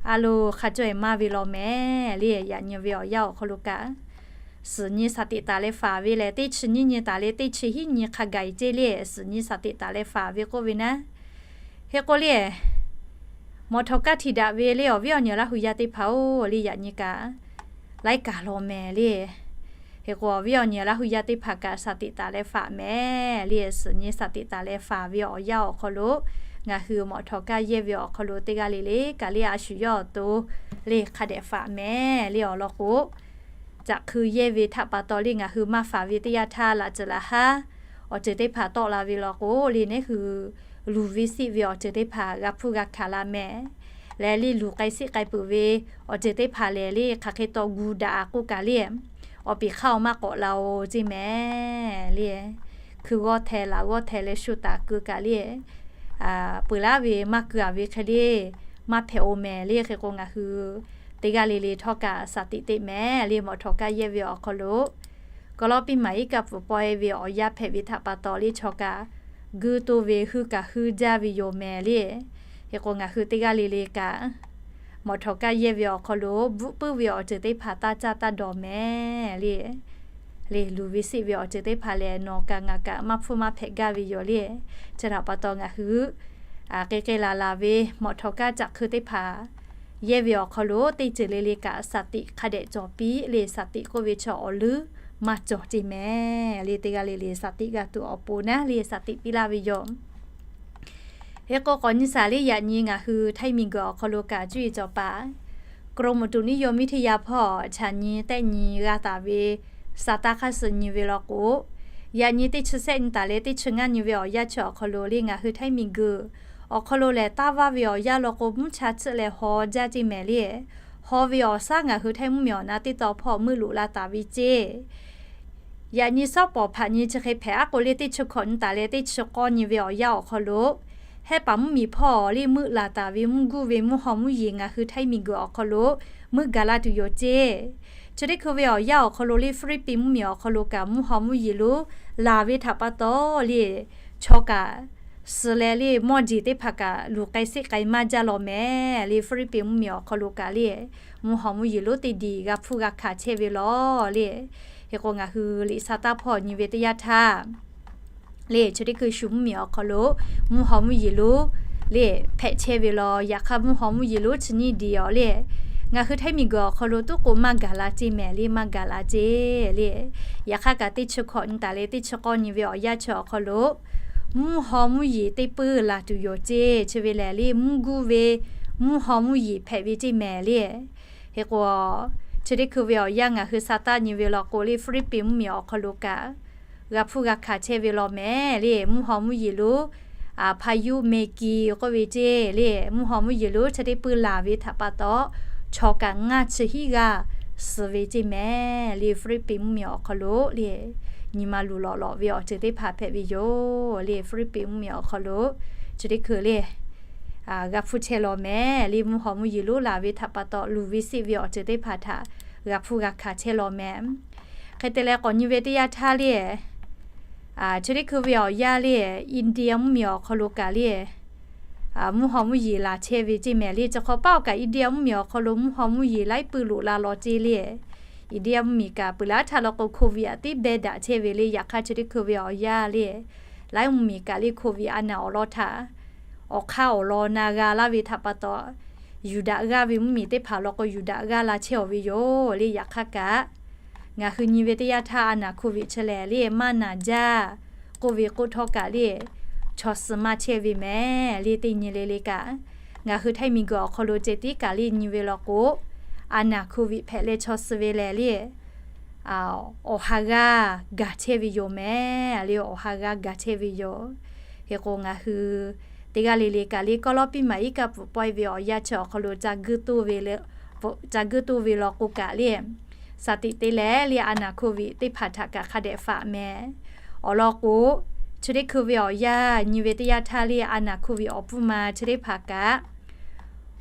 a loˍ hk'a caweh maˇ ve law mehˍ le. Yaꞈ nyi ve awˬ yanˇ awˬ hk'aw lo kaꞈ, suhˍ nyi shaˍ tiꞈ taˍ leh faˍ ve lehˬ, teˇ chi nyiˇ nyi taˍ leh teˇ chi hiˉ nyi hk'a gaˬ-e ceˇ le. Suhˍ nyi shaˍ tiꞈ taˍ leh faˍ ve k'oˆ ve naˉ. Hk'e k'o le, mawꞈ htawꞈ kaˇ htiꞈ daꞈ ve le, awˬ viˉ awˬ nyi Laˇ hu yaˇ teˇ hpaˍ-oˬ le, yaꞈ nyi kaꞈ laiˉ kaˬ law mehˍ le. Hk'e k'o, awˬ viˉ awˬ nyi Laˇ hu yaˇ teˇ hpaˍ kaꞈ shaˍ tiꞈ taˍ leh faˍ mehˍ le. Suhˍ nyi shaˍ tiꞈ taˍ leh faˍ ve awˬ yanˇ awˬ hk'aw lo, ngaˬ hui mawꞈ htawꞈ kaˇ yehˇ ve awˬ hk'aw lo teˇ g'aˇ le le kaꞈ le, a shu yawˇ awˬ to le hk'a dehꞈ faˍ mehˍ le. Awˬ lawn k'o, caꞈ hkui yehˇ ve htaꞈ pa taw le, ngaˬ hui maˇ faˍ ve teˇ yanˇ htaˇ, laꞈ ceuˬ laꞈ haˉ awˬ ceuˬ teˇ hpaˍ tawˆ la ve law k'o le, neˉ hui luˬ ve siˆ ve awˬ ceuˬ teˇ hpaˍ g'a hpuˇ g'a hkanˍ la mehˍ. Leh le luˬ k'ai siˆ k'ai peuˬ ve awˬ ceuˬ teˇ hpaˍ lehˬ le, hk'aˬ hk'e taw gu daꞈ k'oˆ kaꞈ le, awˬ piˍ hk'aˇ awˬ maˇ k'awꞈ la-o ceˇ mehˍ le. Hkui g'awˇ hteh laꞈ g'awˇ hteh leh shu taˍ keu kaꞈ le, peuˬ laˉ ve maˇ keu a ve hk'e le maˇ hpehꞈ-o mehˍ le. Hk'e k'o, ngaˬ hui teˇ g'aˇ le le htawˇ kaꞈ shaˍ tiꞈ teꞈ mehˍ le. Mawꞈ htawꞈ kaˇ yehˇ ve awˬ hk'aw lo, kawˇ lawˉ piˇ maˍ iˉ kaˆ pfuhˍ pawehˇ ve awˬ yanˇ hpehꞈ ve htaꞈ pa taw le, chaw kaꞈ guiˇ toˇ ve huiˉ kaꞈ huiˉ jaˇ ve yoˬ mehˍ le. Hk'e k'o, ngaˬ hui teˇ g'aˇ le le kaꞈ mawꞈ htawꞈ kaˇ yehˇ ve awˬ hk'aw lo bvuhˆ puiˉ ve awˬ ceuˬ teˇ hpaˍ taˇ caˇ taˇ dawˬ mehˍ le. Le luˬ ve siˆ ve awˬ ceuˬ teˇ hpaˍ lehˬ, nawˬ kaꞈ ngaˬ kaꞈ maˇ hpfuhˇ maˇ hpehꞈ gaˇ ve yoˬ le. Chi htaꞈ pa taw, ngaˬ hui k'e k'e laˬ laˬ ve mawꞈ htawꞈ kaˇ caꞈ hkui teˇ hpaˍ yehˇ ve awˬ hk'aw lo teˇ ceuˬ le le kaꞈ shaˍ tiꞈ hk'a dehꞈ cawˬ piˇ le. Shaˍ tiꞈ k'oˆ ve chaw awˬ leuˉ maˇ cawˬ ceˇ mehˍ le. Teˇ g'aˇ le le shaˍ tiꞈ g'a tuˬ awˬ pon naˉ le shaˍ tiꞈ piˇ laˇ ve yoˬ. Hk'e k'o, k'awꞈ nyi shaˍ le, yaꞈ nyi ngaˬ hui htaiˇ miˬ guiˬ awˬ hk'aw lo kaꞈ cuˇ yiˍ cawˬ paˍ กรมอุตุนิยมวิทยา hpawˇ chaꞈ nyi tehˆ nyi g'a taˍ ve sa taˇ hk'aˇ suh nyi ve law k'o, yaꞈ nyi teˇ chi sehˆ nyi taˍ leh teˇ chi ngaˇ nyi ve awˬ yanˇ chi awˬ hk'aw lo le, ngaˬ hui htaiˇ miˬ guiˬ awˬ hk'aw lo lehˬ, taˇ vaˇ ve awˬ yanˇ law k'o, mvuhˇ cha tsuhˆ leh haw jaˇ ceˇ mehˍ le. Haw ve awˬ shaˉ ngaˬ hui htaiˇ mvuhˇmiˬ awˬ na teˇ taw hpawˇ meuˆ loꞈ la taˍ ve ceˇ. Yaꞈ nyi shawˉ pawˍ hpaꞈ nyi chi hk'e hpehꞈ aˉ k'o le, teˇ chi hkawꞈ nyi taˍ leh teˇ chi k'awˇ nyi ve awˬ yanˇ awˬ hk'aw lo, hehˉ paˍ mvuhˇmiˬ hpawˇ le meuˆ laˬ taˍ ve mvuhˇ guˇ ve mvuhˇ haw mvuhˇ yeˬ ngaˬ hui htaiˇ miˬ guiˬ awˬ hk'aw lo meuˆ gaˬ la tuˬ yoˬ ceˇ. Chi teˇ hkui ve awˬ yanˇ awˬ hk'aw lo le, Hpiˇliˇpiˆ mvuhˇmiˬ awˬ hk'aw lo kaꞈ mvuhˇ haw mvuhˇ yeˬ lonˉ laˬ ve htaꞈ pa taw le, chaw kaꞈ suh leh le mawˇ jeˬ teˇ hpaˍ kaꞈ luˬ k'ai siˆ k'ai maˇ jaˇ law mehˍ le. Hpiˇliˇpiˆ mvuhˇmiˬ awˬ hk'aw lo kaꞈ le, mvuhˇ haw mvuhˇ yeˬ lonˉ teˇ diˬ g'a hpuˇ g'a hkanˍ chehˇ ve law le. Hk'e k'o, ngaˬ hui liꞈ sa taˇ hpawˇ nyi ve teˇ yanˇ htaˇ le, chi teˇ hkui shu mvuhˇmiˬ awˬ hk'aw lo mvuhˇ haw mvuhˇ yeˬ lonˉ le hpehꞈ chehˇ ve law. Yaꞈ hk'aˇ, mvuhˇ haw mvuhˇ yeˬ lonˉ chi nyiˇ diˬ awˬ le, ngaˬ hui htaiˇ miˬ guiˬ awˬ hk'aw lo tuˉ k'o maˇ gaˬ la ceˇ mehˍ le, maˇ gaˬ la ceˇ le. Yaꞈ hk'aˇ kaꞈ, teˇ chi hkawꞈ nyi taˍ leh teˇ chi k'awˇ nyi ve awˬ yanˇ chi awˬ hk'aw lo mvuhˇ haw mvuhˇ yeˬ teˇ puiˇ laˬ tuˬ yoˬ ceˇ. Chi ve lehˬ le, mvuhˇ guˇ ve mvuhˇ haw mvuhˇ yeˬ hpehꞈ ve ceˇ mehˍ le. Hk'e k'o, chi teˇ hkui ve awˬ yanˇ ngaˬ hui sa taˇ nyi ve law k'o le, Hpiˇliˇpiˆ mvuhˇmiˬ awˬ hk'aw lo kaꞈ g'a hpuˇ g'a hkanˍ chehˇ ve law mehˍ le. Mvuhˇ haw mvuhˇ yeˬ lonˉ พายุเมกี k'oˆ ve ceˇ le, mvuhˇ haw mvuhˇ yeˬ lonˉ chi teˇ puiˇ laˬ ve htaꞈ pa taw, chaw kaꞈ ngaˇ chi hiˉ g'aˇ suh ve ceˇ mehˍ le. Hpiˇliˇpiˆ mvuhˇmiˬ awˬ hk'aw lo le, nyi ma luˬ lawꞈ lawꞈ ve awˬ ceuˬ teˇ hpaˍ hpehꞈ ve yoˬ le. Hpiˇliˇpiˆ mvuhˇmiˬ awˬ hk'aw lo chi teˇ hkui le g'a hpuˇ chehˇ law mehˍ le. Mvuhˇ haw mvuhˇ yeˬ lonˉ laˬ ve htaꞈ pa taw, luˬ ve siˆ ve awˬ ceuˬ teˇ hpaˍ htaꞈ g'a hpuˇ g'a hkanˍ chehˇ law mehˍ. Hk'e te leh, k'awꞈ nyi ve teˇ yanˇ htaˇ le, chi teˇ hkui ve awˬ yanˇ le, India mvuhˇmiˬ awˬ hk'aw lo kaꞈ le, mvuhˇ haw mvuhˇ yeˬ laˬ chehˇ ve ceˇ mehˍ le. Chi hk'aw paˉ awˬ kaꞈ India mvuhˇmiˬ awˬ hk'aw lo mvuhˇ haw mvuhˇ yeˬ laiˉ puiˇ loꞈ la law ceˇ le. India mvuhˇmiˬ kaꞈ peuˬ laˇ htaˇ law k'o, โควิด aꞈ tiˉ beh daꞈ chehˇ ve le. Yaꞈ hk'aˇ, chi teˇ hkui ve awˬ yanˇ le, laiˉ mvuhˇmiˬ kaꞈ le โควิด a naˍ awˬ lawn htaꞈ awˬ hk'aˇ awˬ lawn na g'a laˇ ve htaꞈ pa taw, yuˬ daꞈ g'aˇ ve mvuhˇmiˬ teˇ hpaˍ law k'o, yuˬ daꞈ g'aˇ la chehˇ awˬ ve yoˬ le. Yaꞈ hk'aˇ kaꞈ, ngaˬ hui nyi ve teˇ yanˇ htaˇ a naˍ โควิด chi lehˬ le, maˇ naˍ jaˇ k'oˆ ve k'oˆ htawˇ kaꞈ le, chaw suh maˇ chehˇ ve mehˍ le. Teˇ nyi le le kaꞈ, ngaˬ hui htaiˇ miˬ guiˬ awˬ hk'aw lo ceh tiˉ kaꞈ le nyi ve law k'o, a naˍ hkoˍ viˍ hpehꞈ leh chaw suh ve lehˬ le, awˬ ha g'aˇ gaˬ chehˇ ve yoˬ mehˍ le. Awˬ ha g'aˇ gaˬ chehˇ ve yoˬ. Hk'e k'o, ngaˬ hui teˇ g'aˇ le le kaꞈ le, kawˇ lawˉ piˇ maˍ iˉ kaˆ pfuhˍ pawehˇ ve awˬ yanˇ chi awˬ hk'aw lo ca guˇ toˇ ve law k'o kaꞈ le, shaˍ tiꞈ te leh le, a naˍ hkoˍ viˍ teˇ hpaˍ htaꞈ kaꞈ hk'a dehꞈ faꞈ mehˍ. Awˬ lawn k'o, chi teˇ hkui ve awˬ yanˇ nyi ve teˇ yanˇ htaˇ le, a naˍ hkoˍ viˍ awˬ pfuhˇ ma chi teˇ hpaˍ kaꞈ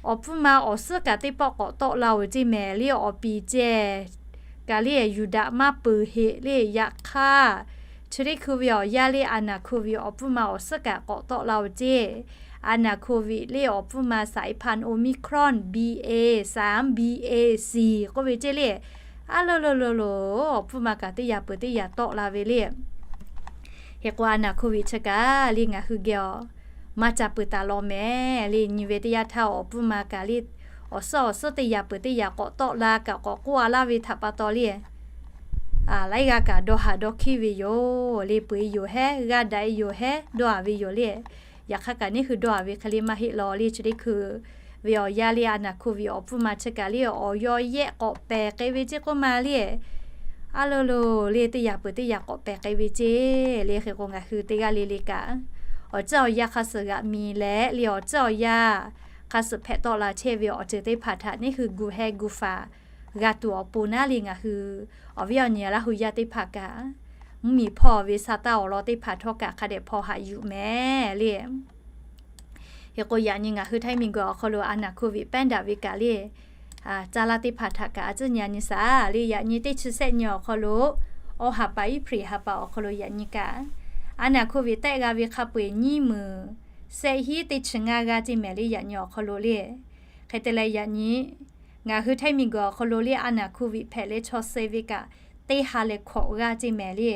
awˬ pfuhˇ ma awˬ suhˉ kaꞈ teˇ pawˆ k'awꞈ tawˆ la-oˬ ceˇ mehˍ le. Awˬ piˍ ceh kaꞈ le, yuˬ daꞈ maˇ peuˬ heꞈ le. Yaꞈ hk'aˇ, chi teˇ hkui ve awˬ yanˇ le, a naˍ hkoˍ viˍ awˬ pfuhˇ ma awˬ suhˉ kaꞈ k'awꞈ tawˆ la-oˬ ceˇ. A naˍ hkoˍ viˍ le awˬ pfuhˇ ma สายพันธุ์ Omicron B A สาม B A สี่ k'oˆ ve ceˇ le. A lo lo lo lo, awˬ pfuhˇ ma kaꞈ teˇ yaꞈ peuˬ teˇ yaꞈ tawˆ la ve le. Hk'e k'o, a naˍ hkoˍ viˍ chi kaꞈ le ngaˬ hui geh awˬ maˇ ca peuˬ taˍ law mehˍ le. Nyi ve teˇ yanˇ htaˇ awˬ pfuhˇ ma kaꞈ le, awˬ suhˉ awˬ suhˉ teˇ yaꞈ peuˬ teˇ yaꞈ k'awꞈ tawˆ la kaꞈ k'awꞈ k'oˆ a laˇ ve htaꞈ pa taw le, laiˉ g'aˇ kaꞈ dawˇ haˍ dawˇ hkiˉ ve yoˬ le. Peuˬ e yoˬ hehˉ, g'aˇ daꞈ e yoˬ hehˉ, dawˇ haˍ ve yoˬ le. Yaꞈ hk'aˇ kaꞈ neˇ hui dawˇ haˍ ve hk'e le maˇ heˆ law le. Chi teˇ hkui ve awˬ yanˇ le, a naˍ hkoˍ viˍ awˬ pfuhˇ ma chi kaꞈ le awˬ yaw yehˆ k'awꞈ pehˍ k'ai ve ceˇ k'oˆ ma le. A lo lo le, teˇ yaꞈ peuˬ teˇ yaꞈ k'awꞈ pehˍ k'ai ve ceˇ le. Hk'e k'o, ngaˬ hui teˇ g'aˇ le le kaꞈ awˬ tcuhˉ awˬ yanˇ hk'a suhˍ g'aꞈ mi leh le, awˬ tcuhˉ awˬ yanˇ hk'a suhˍ hpehꞈ tawˆ la chehˇ ve awˬ ceuˬ teˇ hpaˍ htaꞈ neˇ hui gu heh gu faˍ g'a tuˬ awˬ pon naˉ le, ngaˬ hui awˬ viˉ awˬ nyi Laˇ hu yaˇ teˇ hpaˍ kaꞈ mvuhˇmiˬ hpawˇ ve sa taˇ awˬ lawn teˇ hpaˍ htawˇ kaꞈ hk'a dehꞈ hpaw haꞈ yuˬ mehˍ le. Hk'e k'o, yaꞈ nyi ngaˬ hui Htaiˇ miˬguiˬ awˬ hk'aw lo a naˍ hkoˍ viˍ pehˉ daꞈ ve kaꞈ le, caˇ laˇ teˇ hpaˍ htaꞈ kaꞈ a tcuhˉ nyi a nyi shaˍ le. Yaꞈ nyi teˇ chi sehˆ nyi awˬ hk'aw lo, awˬ ha pa iˉ hpaˍ ha pa awˬ hk'aw lo yaꞈ nyi kaꞈ, a naˍ hkoˍ viˍ tehˆ g'a ve hk'a peu-eˬ nyiˇ meunˍ sehˆ hiˉ teˇ chi ngaˇ g'aˇ ceˇ mehˍ le, yaꞈ nyi awˬ hk'aw lo le. Hk'e te leh yaꞈ nyi ngaˬ hui Htaiˇ miˬguiˬ awˬ hk'aw lo le a naˍ hkoˍ viˍ hpehꞈ leh chaw suh ve kaꞈ teˇ ha leh hkawꞈ g'aˇ ceˇ mehˍ le.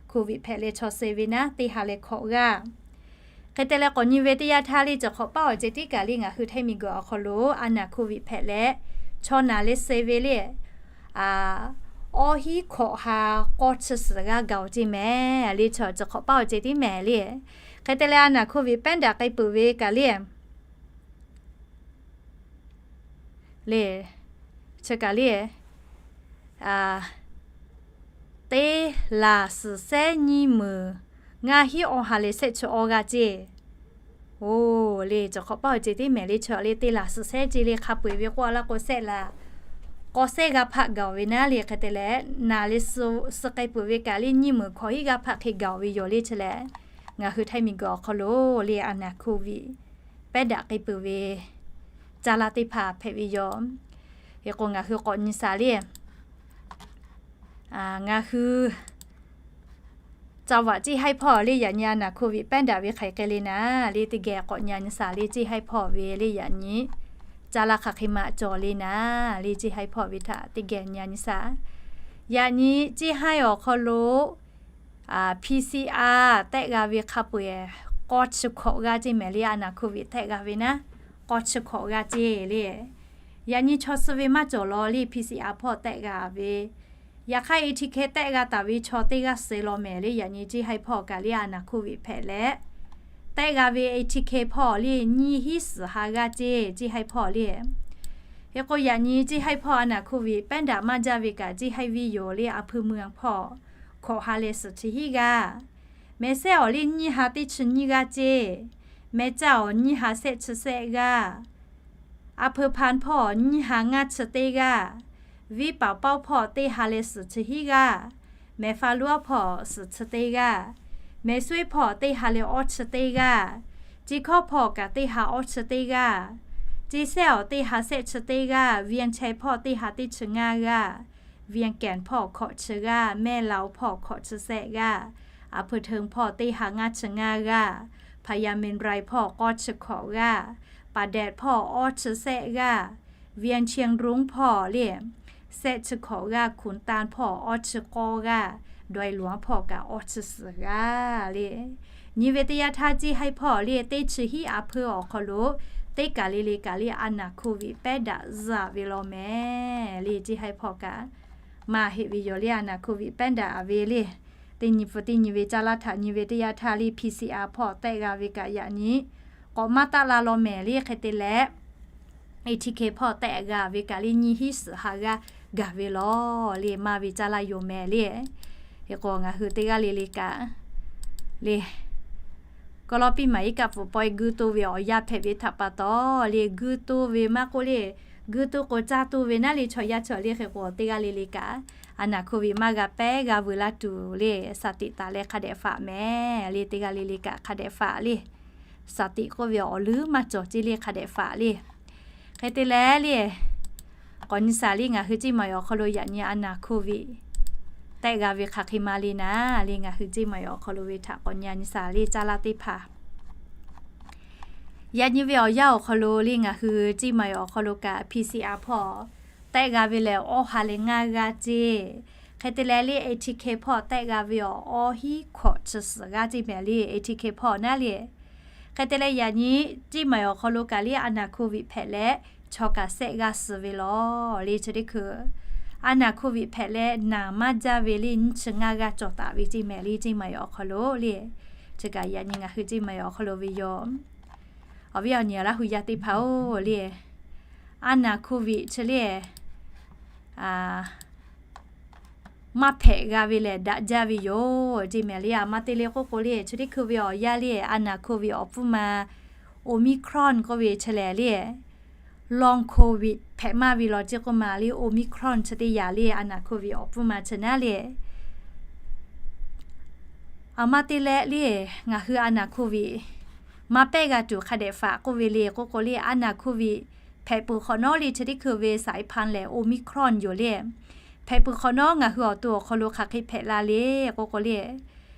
Hkoˍ viˍ hpehꞈ leh chaw suh ve naˉ teˇ ha leh hkawꞈ g'aˇ. Hk'e te leh k'awꞈ nyi ve teˇ yanˇ htaˇ le, cawˬ hk'awꞈ paˉ awˬ ceh tiˉ kaꞈ le ngaˬ hui Htaiˇ miˬguiˬ awˬ hk'aw lo a naˍ hkoˍ viˍ hpehꞈ leh chaw naˬ leh suh ve le, awˇ hiˉ hkawꞈ ha k'awˇ chi suhˍ g'aˇ gaˬ-oˬ ceˇ mehˍ le. Cawˬ cawˬ hk'awꞈ paˉ awˬ ceh tiˉ mehˍ le. Hk'e te leh a naˍ hkoˍ viˍ pehˉ daꞈ k'ai peuˬ ve kaꞈ le, le, chi kaꞈ le, teˇ laˬ suhˍ sehˉ nyiˇ meunˍ ngaˇ hiˉ awˇ ha leh sehˆ chi awˇ g'aˇ ceˇ. Oˬ le, cawˬ hk'awꞈ paˉ awˬ ceh tiˉ mehˍ le. Cawˬ le teˇ laˬ suhˍ sehˉ ceˇ le, hk'a peu-eˬ ve k'oˆ a laˇ k'o sehˆ laˬ k'awˇ sehˉ g'aˇ hpaˆ gaˬ-oˬ ve naˉ le. Hk'e te leh naˬ leh suh k'ai peuˬ ve kaꞈ le nyiˇ meunˍ hkawꞈ hiˉ g'aˇ hpaˆ hk'e gaˬ-oˬ ve yoˬ le. Chi leh ngaˬ hui Htaiˇ miˬguiˬ awˬ hk'aw lo le a naˍ hkoˍ viˍ pehˉ daꞈ k'ai peuˬ ve caˇ laˇ teˇ hpaˍ hpehꞈ ve yoˬ. Hk'e k'o ngaˬ hui k'awꞈ nyi shaˍ le, ngaˬ hui จังหวัด ceˇ haiˉ hpawˇ le yaꞈ nyi a naˍ hkoˍ viˍ pehˉ daꞈ ve hk'aiˬ k'ai le naˉ le, teˇ geh k'awꞈ nyi a nyi shaˍ le. Ceˇ haiˉ hpawˇ ve le yaꞈ nyi caˇ laˇ hk'aˬ hk'e maꞈ cawˬ le naˉ le, ceˇ haiˉ hpawˇ ve htaꞈ teˇ geh nyi a nyi shaˍ. Yaꞈ nyi ceˇ haiˉ awˬ hk'aw lo P C R tehˆ g'a ve hk'a peu-eˬ k'awˇ chi hkawꞈ g'aˇ ceˇ mehˍ le. A naˍ hkoˍ viˍ tehˆ g'a ve naˉ k'awˇ chi hkawꞈ g'aˇ ceˇ le. Yaꞈ nyi chaw suh ve maˇ cawˬ law le, P C R hpawˇ tehˆ g'a ve. Yaꞈ hk'aˇ A T K tehˆ g'a taˍ ve chaw teˇ g'aˇ suh law mehˍ le. Yaꞈ nyi ceˇ haiˉ hpawˇ kaꞈ le a naˍ hkoˍ viˍ hpehꞈ leh tehˆ g'a ve A T K hpawˇ le nyiˇ hiˉ suhˍ ha g'aˇ ceˇ, ceˇ haiˉ hpawˇ le. Hk'e k'o yaꞈ nyi ceˇ haiˉ hpawˇ a naˍ hkoˍ viˍ pehˉ daꞈ maˇ jaˇ ve kaꞈ ceˇ haiˉ viˇ yoˬ le. A hpui mui hpawˇ hkawꞈ ha leh suhˍ chi hiˉ g'aˇ, meh sehˉ awˬ le nyiˇ ha teˇ chi nyiˇ g'aˇ ceˇ, meh caˇ awˬ nyiˇ ha sehˆ chi sehˆ g'aˇ, a hpui hpan hpawˇ nyiˇ ha ngaˇ chi teˇ g'aˇ, viˉ paˍ pawˇ hpawˇ teˇ ha leh suhˍ chi hiˉ g'aˇ, meh fa luˉ hpawˇ suhˍ chi teˇ g'aˇ, meh sueˉ hpawˇ teˇ ha leh awˇ chi teˇ g'aˇ, ceˇ hkawˇ hpawˇ kaꞈ teˇ ha awˇ chi teˇ g'aˇ, ceˇ sehˉ awˬ teˇ ha sehˆ chi teˇ g'aˇ, Vientiane hpawˇ teˇ ha teˇ chi ngaˇ g'aˇ, Vientiane hpawˇ hkawꞈ chi g'aˇ, meh laoˬ hpawˇ hkawꞈ chi sehˆ g'aˇ, a hpui hteun hpawˇ teˇ ha ngaˇ chi ngaˇ g'aˇ, Payamen Rai hpawˇ k'awˇ chi hkawꞈ g'aˇ, Padet hpawˇ awˇ chi sehˆ g'aˇ, Vientiane Rung hpawˇ le sehˆ chi hkawꞈ g'aˇ, Khun Tan hpawˇ awˇ chi k'awˇ g'aˇ, Daweh Luang hpawˇ kaꞈ awˇ chi suhˍ g'aˇ le. Nyi ve teˇ yanˇ htaˇ ceˇ haiˉ hpawˇ le teˇ chi hiˉ a hpui awˬ hk'aw lo teˇ kaˬ le le kaꞈ le a naˍ hkoˍ viˍ pehˉ daꞈ zuhꞈ ve law mehˍ le. Ceˇ haiˉ hpawˇ kaꞈ maˇ heˆ ve yoˬ le. A naˍ hkoˍ viˍ pehˉ daꞈ ve le teˇ nyi hpu teˇ nyi ve caˇ laˇ htaꞈ nyi ve teˇ yanˇ htaˇ le P C R hpawˇ tehˆ g'a ve kaꞈ yaꞈ nyi k'awꞈ maˇ taˆ la law mehˍ le. Hk'e te leh A T K hpawˇ tehˆ g'a ve kaꞈ le nyiˇ hinˉ suhˍ ha g'aˇ gaˬ ve lawˬ le, maˇ ve caˇ laˇ yoˬ mehˍ le. Hk'e k'o ngaˬ hui teˇ g'aˇ le le kaꞈ le, kawˇ lawˇ piˇ maˍ iˉ kaˆ pfuhˍ pawehˇ guiˇ toˇ ve awˬ yanˇ hpehꞈ ve htaꞈ pa taw le, guiˇ toˇ ve maˇ k'oˆ le, guiˇ toˇ k'o caˇ toˇ ve naˉ le chaw yaˇ chaw le. Hk'e k'o teˇ g'aˇ le le kaꞈ a naˍ hkuˇ ve maˇ g'a pehˉ g'a vuiˬ laˇ tuˬ le, shaˍ tiꞈ taˍ leh hk'a dehꞈ faꞈ mehˍ le. Teˇ g'aˇ le le kaꞈ hk'a dehꞈ faꞈ le. Shaˍ tiꞈ k'oˆ ve awˬ leuˉ maˇ cawˬ ceˇ le, hk'a dehꞈ faꞈ le. Hk'e te leh le, k'awꞈ nyi shaˍ le, ngaˬ hui ceˇ maˬ awˬ hk'aw lo yaꞈ nyi a naˍ hkuˇ ve tehˆ g'a ve hk'aˬ hk'e ma le naˉ le, ngaˬ hui ceˇ maˬ awˬ hk'aw lo ve htaꞈ k'awꞈ nyi a nyi shaˍ le, caˇ laˇ teˇ hpaˍ. Yaꞈ nyi ve awˬ yanˇ awˬ hk'aw lo le ngaˬ hui ceˇ maˬ awˬ hk'aw lo kaꞈ P C R hpawˇ tehˆ g'a ve lehˬ awˇ ha leh ngaˇ g'aˇ ceˇ. Hk'e te leh le A T K hpawˇ tehˆ g'a ve awˬ awˇ hinˉ hkawꞈ chi suhˍ g'aˇ ceˇ mehˍ le, A T K hpawˇ naˉ le. Hk'e te leh yaꞈ nyi ceˇ maˬ awˬ hk'aw lo kaꞈ le a naˍ hkuˇ ve hpehꞈ leh chaw kaꞈ sehˆ g'aˇ suh ve lawˬ le. Chi teˇ hkui a naˍ hkuˇ ve hpehꞈ leh naˍ maˇ jaˇ ve le nyiˇ chi ngaˇ g'aˇ cawˬ taˍ ve ceˇ mehˍ le, ceˇ maˬ awˬ hk'aw lo le. Chi kaꞈ yaꞈ nyi ngaˬ hui ceˇ maˬ awˬ hk'aw lo ve yoˬ. Awˬ viˉ awˬ nyi Laˇ hu yaˇ teˇ hpaˍ-oˬ le, a naˍ hkuˇ ve chi le maˇ hpehꞈ g'a ve lehˬ daꞈ jaˇ ve yoˬ ceˇ mehˍ le. A maˇ te le k'oˆ k'o le, chi teˇ hkui ve awˬ yanˇ le a naˍ hkuˇ ve awˬ pfuhˇ ma Omicron k'oˆ ve chi lehˬ le, long covid hpehꞈ maˇ ve lawˬ ceˇ k'oˆ ma le, Omicron chi teˇ yanˇ le a naˍ hkuˇ ve awˬ pfuhˇ ma chi naˉ le. A maˇ te leh le, ngaˬ hui a naˍ hkuˇ ve maˇ pehˉ g'a tuˬ hk'a dehꞈ faꞈ k'oˆ ve le k'oˆ k'o le, a naˍ hkuˇ ve hpehꞈ peuˬ hk'awꞈ nawˉ le chi teˇ hkui ve สายพันธุ์ lehˬ Omicron yoˬ le. Hpehꞈ peuˬ hk'awꞈ nawˉ ngaˬ hui awˬ to awˬ hk'aw lo hk'aˬ hk'e hpehꞈ la le k'oˆ k'o le,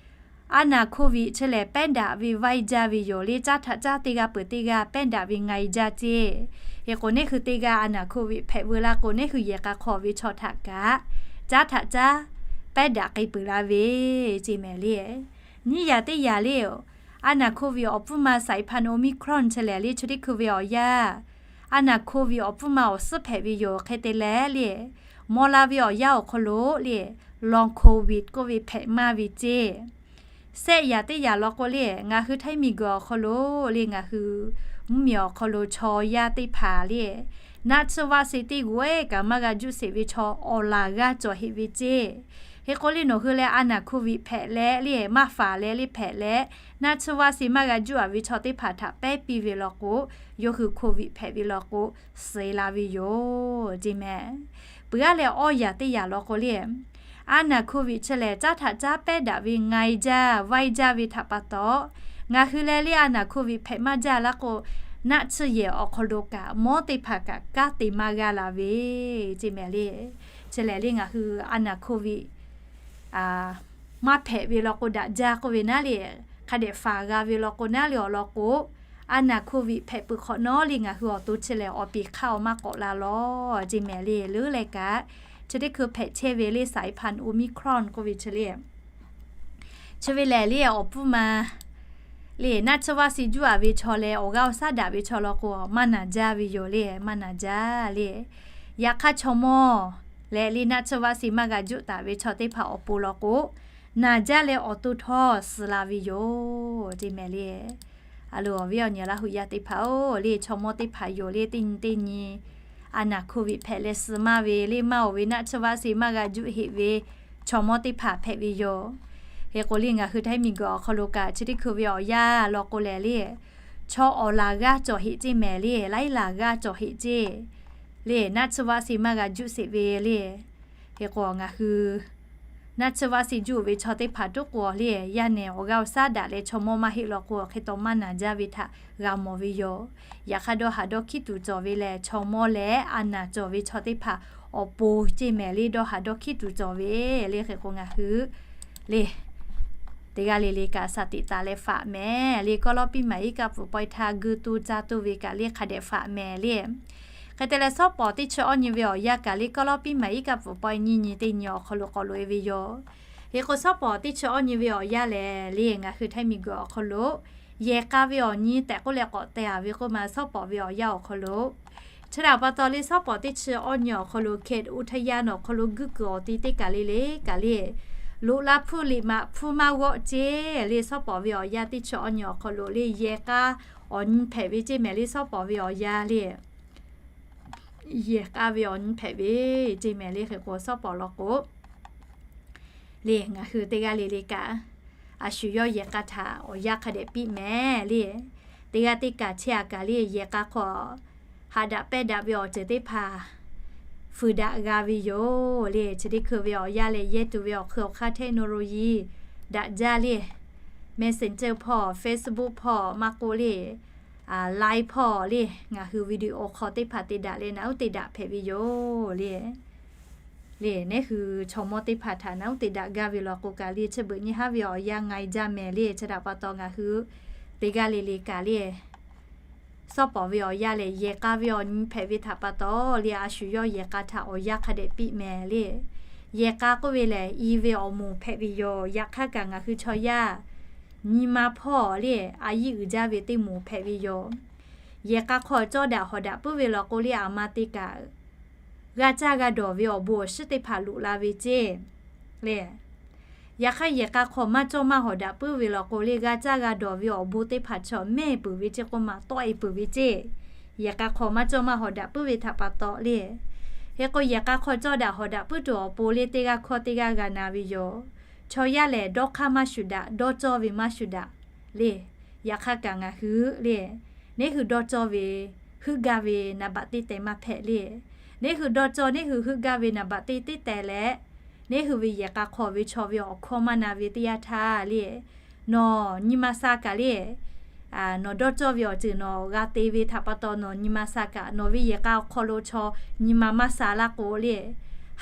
a naˍ hkuˇ ve chi lehˬ pehˉ daꞈ ve vaiˇ jaˇ ve yoˬ le. Caˉ htaꞈ caˉ teˇ g'aˇ peuˬ teˇ g'aˇ pehˉ daꞈ ve nga-e jaˇ ceˇ. Hk'e k'o neˇ hui teˇ g'aˇ a naˍ hkuˇ ve hpehꞈ veu la k'o, neˇ hui yehˬ k'a hk'aw ve chaw htaꞈ kaꞈ caˉ htaꞈ caˉ pehˉ daꞈ k'ai peuˬ la ve ceˇ mehˍ le. Nyiˇ yanˇ teˇ yanˇ le, a naˍ hkuˇ ve awˬ pfuhˇ ma สายพันธุ์ Omicron chi lehˬ le chi teˇ hkui ve awˬ yanˇ a naˍ hkuˇ ve awˬ pfuhˇ ma awˬ suhˉ hpehꞈ ve yoˬ. Hk'e te leh le, maw la ve awˬ yanˇ awˬ hk'aw lo le long covid k'oˆ ve hpehꞈ maˇ ve ceˇ. Sehˆ yanˇ teˇ yanˇ law k'o le, ngaˬ hui htaiˇ miˬguiˬ awˬ hk'aw lo le, ngaˬ hui mvuhˇmiˬ awˬ hk'aw lo chaw yaˇ teˇ hpaˍ le, naˆ tsuhˇ vaˆ se teˇ g'uˬ-e kaꞈ maˇ g'a juˆ sheˍ ve chaw awˬ laˬ g'aˇ cawˬ heꞈ ve ceˇ. Hk'e k'o le nawˬ hui leh a naˍ hkuˇ ve hpehꞈ leh le, maˇ faˍ leh le hpehꞈ leh, naˆ tsuhˇ vaˆ se maˇ g'a juˆ-a ve chaw teˇ hpaˍ htaꞈ pehˉ piˇ ve law k'o, yawˇ hui covid hpehꞈ ve law k'o, suh-e la ve yoˬ ceˇ mehˍ. Peuˬ aˉ leh awˇ yanˇ teˇ yanˇ law k'o le, a naˍ hkuˇ ve chi lehˬ caˉ htaꞈ caˉ pehˉ daꞈ ve nga-e jaˇ vaiˇ jaˇ ve htaꞈ pa taw, ngaˬ hui leh le a naˍ hkuˇ ve hpehꞈ maˇ jaˇ laˇ k'o, naˆ tsuhˇ yehˬ awˬ hk'aw lo kaꞈ mawˇ teˇ hpaˍ kaꞈ kanˉ te maˇ g'a la ve ceˇ mehˍ le. Chi lehˬ le ngaˬ hui a naˍ hkuˇ ve maˇ hpehꞈ ve law k'o daꞈ jaˇ k'oˆ ve naˉ le, hk'a dehꞈ faˍ g'a ve law k'o naˉ le awˬ lawn k'o, a naˍ hkuˇ ve hpehꞈ peuˬ hk'awꞈ nawˉ le ngaˬ hui awˬ to chi lehˬ awˬ peˍ hk'aˇ awˬ maˇ k'awꞈ la lawˬ ceˇ mehˍ le. Leuˉ leh kaꞈ chi teˇ hkui hpehꞈ chehˇ ve le สายพันธุ์ Omicron k'oˆ ve chi le, chi ve lehˬ le awˬ pfuhˇ ma le naˆ tsuhˇ vaˆ se juˆ-a ve chaw leh awˬ g'aˇ awˬ shaˉ daꞈ ve chaw law k'o maˇ naˬ jaˇ ve yoˬ le, maˇ naˬ jaˇ le. Yaꞈ hk'aˇ chaw mawˇ leh le naˆ tsuhˇ vaˆ se maˇ g'a juˆ taˍ ve chaw teˇ hpaˍ awˬ pon law k'o, naˬ jaˇ leh awˬ to htawˇ suh la ve yoˬ ceˇ mehˍ le. A loˬ awˬ viˉ awˬ nyi Laˇ hu yaˇ teˇ hpaˍ-oˬ le, chaw mawˇ teˇ hpaˍ yoˬ le, teˇ nyi teˇ nyi a naˍ hkuˇ ve hpehꞈ leh suh maˇ ve le, maˇ oˬ ve naˆ tsuhˇ vaˆ se maˇ g'a juˆ heꞈ ve chaw mawˇ teˇ hpaˍ hpehꞈ ve yoˬ. Hk'e k'o le ngaˬ hui htaiˇ miˬguiˬ awˬ hk'aw lo kaꞈ chi teˇ hkui ve awˬ yanˇ law k'o lehˬ le, chaw awˬ laˬ g'aˇ cawˬ heꞈ ceˇ mehˍ le, laiˉ laˬ g'aˇ cawˬ heꞈ ceˇ le, naˆ tsuhˇ vaˆ se maˇ g'a juˆ sheˍ ve le. Hk'e k'o ngaˬ hui naˆ tsuhˇ vaˆ se juˆ ve chaw teˇ hpaˍ tuˉ k'o le, yaˇ nehˬ awˬ g'aˇ awˬ shaˉ daꞈ leh chaw mawˇ maˇ heˆ law k'o hk'e taw maˇ naˬ jaˇ ve htaꞈ g'a mawˬ ve yoˬ. Yaꞈ hk'aˇ dawˇ haˍ dawˇ hkiˉ tuˬ cawˬ ve lehˬ, chaw mawˇ leh a naˍ cawˬ ve chaw teˇ hpaˍ awˬ pon ceˇ mehˍ le, dawˇ haˍ dawˇ hkiˉ tuˬ cawˬ ve le. Hk'e k'o ngaˬ hui le teˇ g'aˇ le le kaꞈ shaˍ tiꞈ taˍ leh faꞈ mehˍ le. Kawˇ lawˇ piˇ maˍ iˉ kaˆ pfuhˍ pawehˇ htaˇ guiˇ toˇ caˇ toˇ ve kaꞈ le hk'a dehꞈ faꞈ mehˍ le. Hk'e te leh shawˉ pawˍ teˇ chi awˇ nyi ve awˬ yanˇ kaꞈ le Kawˇ lawˇ piˇ maˍ iˉ kaˆ pfuhˍ pawehˇ nyiˇ nyi teˇ nyi awˬ hk'aw lo k'awꞈ loꞈ-e ve yoˬ. Hk'e k'o shawˉ pawˍ teˇ chi awˇ nyi ve awˬ yanˇ lehˬ le ngaˬ hui htaiˇ miˬguiˬ awˬ hk'aw lo yehˬ k'a ve awˬ nyi tehꞈ k'oˆ leh k'awꞈ teh-a ve k'oˆ ma shawˉ pawˍ ve awˬ yanˇ awˬ hk'aw lo, chi htaꞈ pa taw le shawˉ pawˍ teˇ chi awˇ nyi awˬ hk'aw lo เขตอุทยาน awˬ hk'aw lo guiˇ kuiˬ awˬ ti teˇ kaˬ le le kaˬ le loꞈ la hpfuhˇ liꞈ maꞈ hpfuhˇ maˇ g'awˆ ceˇ le. Shawˉ pawˍ ve awˬ yanˇ teˇ chi awˇ nyi awˬ hk'aw lo le yehˬ k'a awˬ nyi hpehꞈ ve ceˇ mehˍ le. Shawˉ pawˍ ve awˬ yanˇ le yehˬ k'a ve awˬ nyi hpehꞈ ve ceˇ mehˍ le. Hk'e k'o, shawˉ pawˍ law k'o le, ngaˬ hui teˇ g'aˇ le le kaꞈ, a shu yawˇ yehˬ k'a htaꞈ awˬ yanˇ hk'a dehꞈ piˇ mehˍ le. Teˇ g'aˇ teˇ kaꞈ chehˇ a kaꞈ le, yehˬ k'a hk'aw haꞈ daꞈ pehˇ daꞈ ve awˬ ceuˬ teˇ hpaˍ fuiˍ daꞈ g'a ve yoˬ le. Chi teˇ hkui ve awˬ yanˇ lehˬ, yehˇ tuˬ ve awˬ hk'ui awˬ hk'aˇ เทคโนโลยี daꞈ jaˇ le. Messenger hpawˇ, Facebook hpawˇ, maˇ k'oˆ le, Line hpawˇ le, ngaˬ hui วิดีโอคอล teˇ hpaˍ te daꞈ leh naꞈ uˉ te daꞈ hpehꞈ ve yoˬ le. Le, neˉ hui chaw mawˇ teˇ hpaˍ htaꞈ naꞈ uˉ te daꞈ gaˇ ve law k'o kaꞈ le, chi beuꞈ nyi haˉ ve awˬ yanˇ nga e jaˇ mehˍ le. Chi htaꞈ pa taw ngaˬ hui teˇ g'aˇ le le kaꞈ le, shawˉ pawˍ ve awˬ yanˇ lehˬ, yehˬ k'a ve awˬ nyi hpehꞈ ve htaꞈ pa taw le, a shu yawˇ yehˬ k'a htaꞈ awˬ yanˇ hk'a dehꞈ piˇ mehˍ le. Yehˬ k'a k'oˆ ve lehˬ, i ve awˬ moˍ hpehꞈ ve yoˬ. Yaꞈ hk'aˇ kaꞈ ngaˬ hui chaw yaˇ nyi ma hpawˇ le, a yiˇ uiˍ jaˇ ve teˇ moˍ hpehꞈ ve yoˬ. Yehˬ k'a hk'aw cawˇ daꞈ hawˍ daꞈ puiˉ ve law k'o le, aˬ ma te kaꞈ g'a caˇ g'a dawˬ ve awˬ bon awˬ shiˉ teˇ hpaˍ loꞈ la ve ceˇ le. Yaꞈ hk'aˇ, yehˬ k'a hk'aw maˇ cawˇ maˇ hawˍ daꞈ puiˉ ve law k'o le, g'a caˇ g'a dawˬ ve awˬ bon teˇ hpaˍ chaw mehˇ peuˬ ve ceˇ k'oˆ ma tawˆ e peuˬ ve ceˇ. Yehˬ k'a hk'aw maˇ cawˇ maˇ hawˍ daꞈ puiˉ ve htaꞈ pa taw le. Hk'e k'o, yehˬ k'a hk'aw cawˇ daꞈ hawˍ daꞈ puiˉ tuˬ awˬ pon le, teˇ g'aˇ hkawˇ teˇ g'aˇ g'a na ve yoˬ. Chaw yaˇ lehˬ, dawˇ hk'aˇ maˇ shuˍ daꞈ, dawˇ cawˇ ve maˇ shuˍ daꞈ le. Yaꞈ hk'aˇ kaꞈ ngaˬ hui le, neˉ hui dawˇ cawˇ ve, heuˆ gaˇ ve naˍ baꞈ teˇ teh maˇ hpehꞈ le. Neˉ hui dawˇ cawˇ, neˉ hui heuˆ gaˇ ve naˍ baꞈ teˇ teˇ teh leh, neˉ hui ve yehˬ k'a hk'aw ve chaw ve awˬ hkawˇ maˇ na ve teˇ yanˇ htaˇ le, nawˬ nyi ma sha kaꞈ le, nawˬ dawˇ cawˇ ve awˬ ceuˬ nawˬ g'a te ve htaꞈ pa taw nawˬ nyi ma sha kaꞈ, nawˬ ve yehˬ k'a awˬ hk'aw lo chaw nyi ma maˇ sha laˇ k'o le,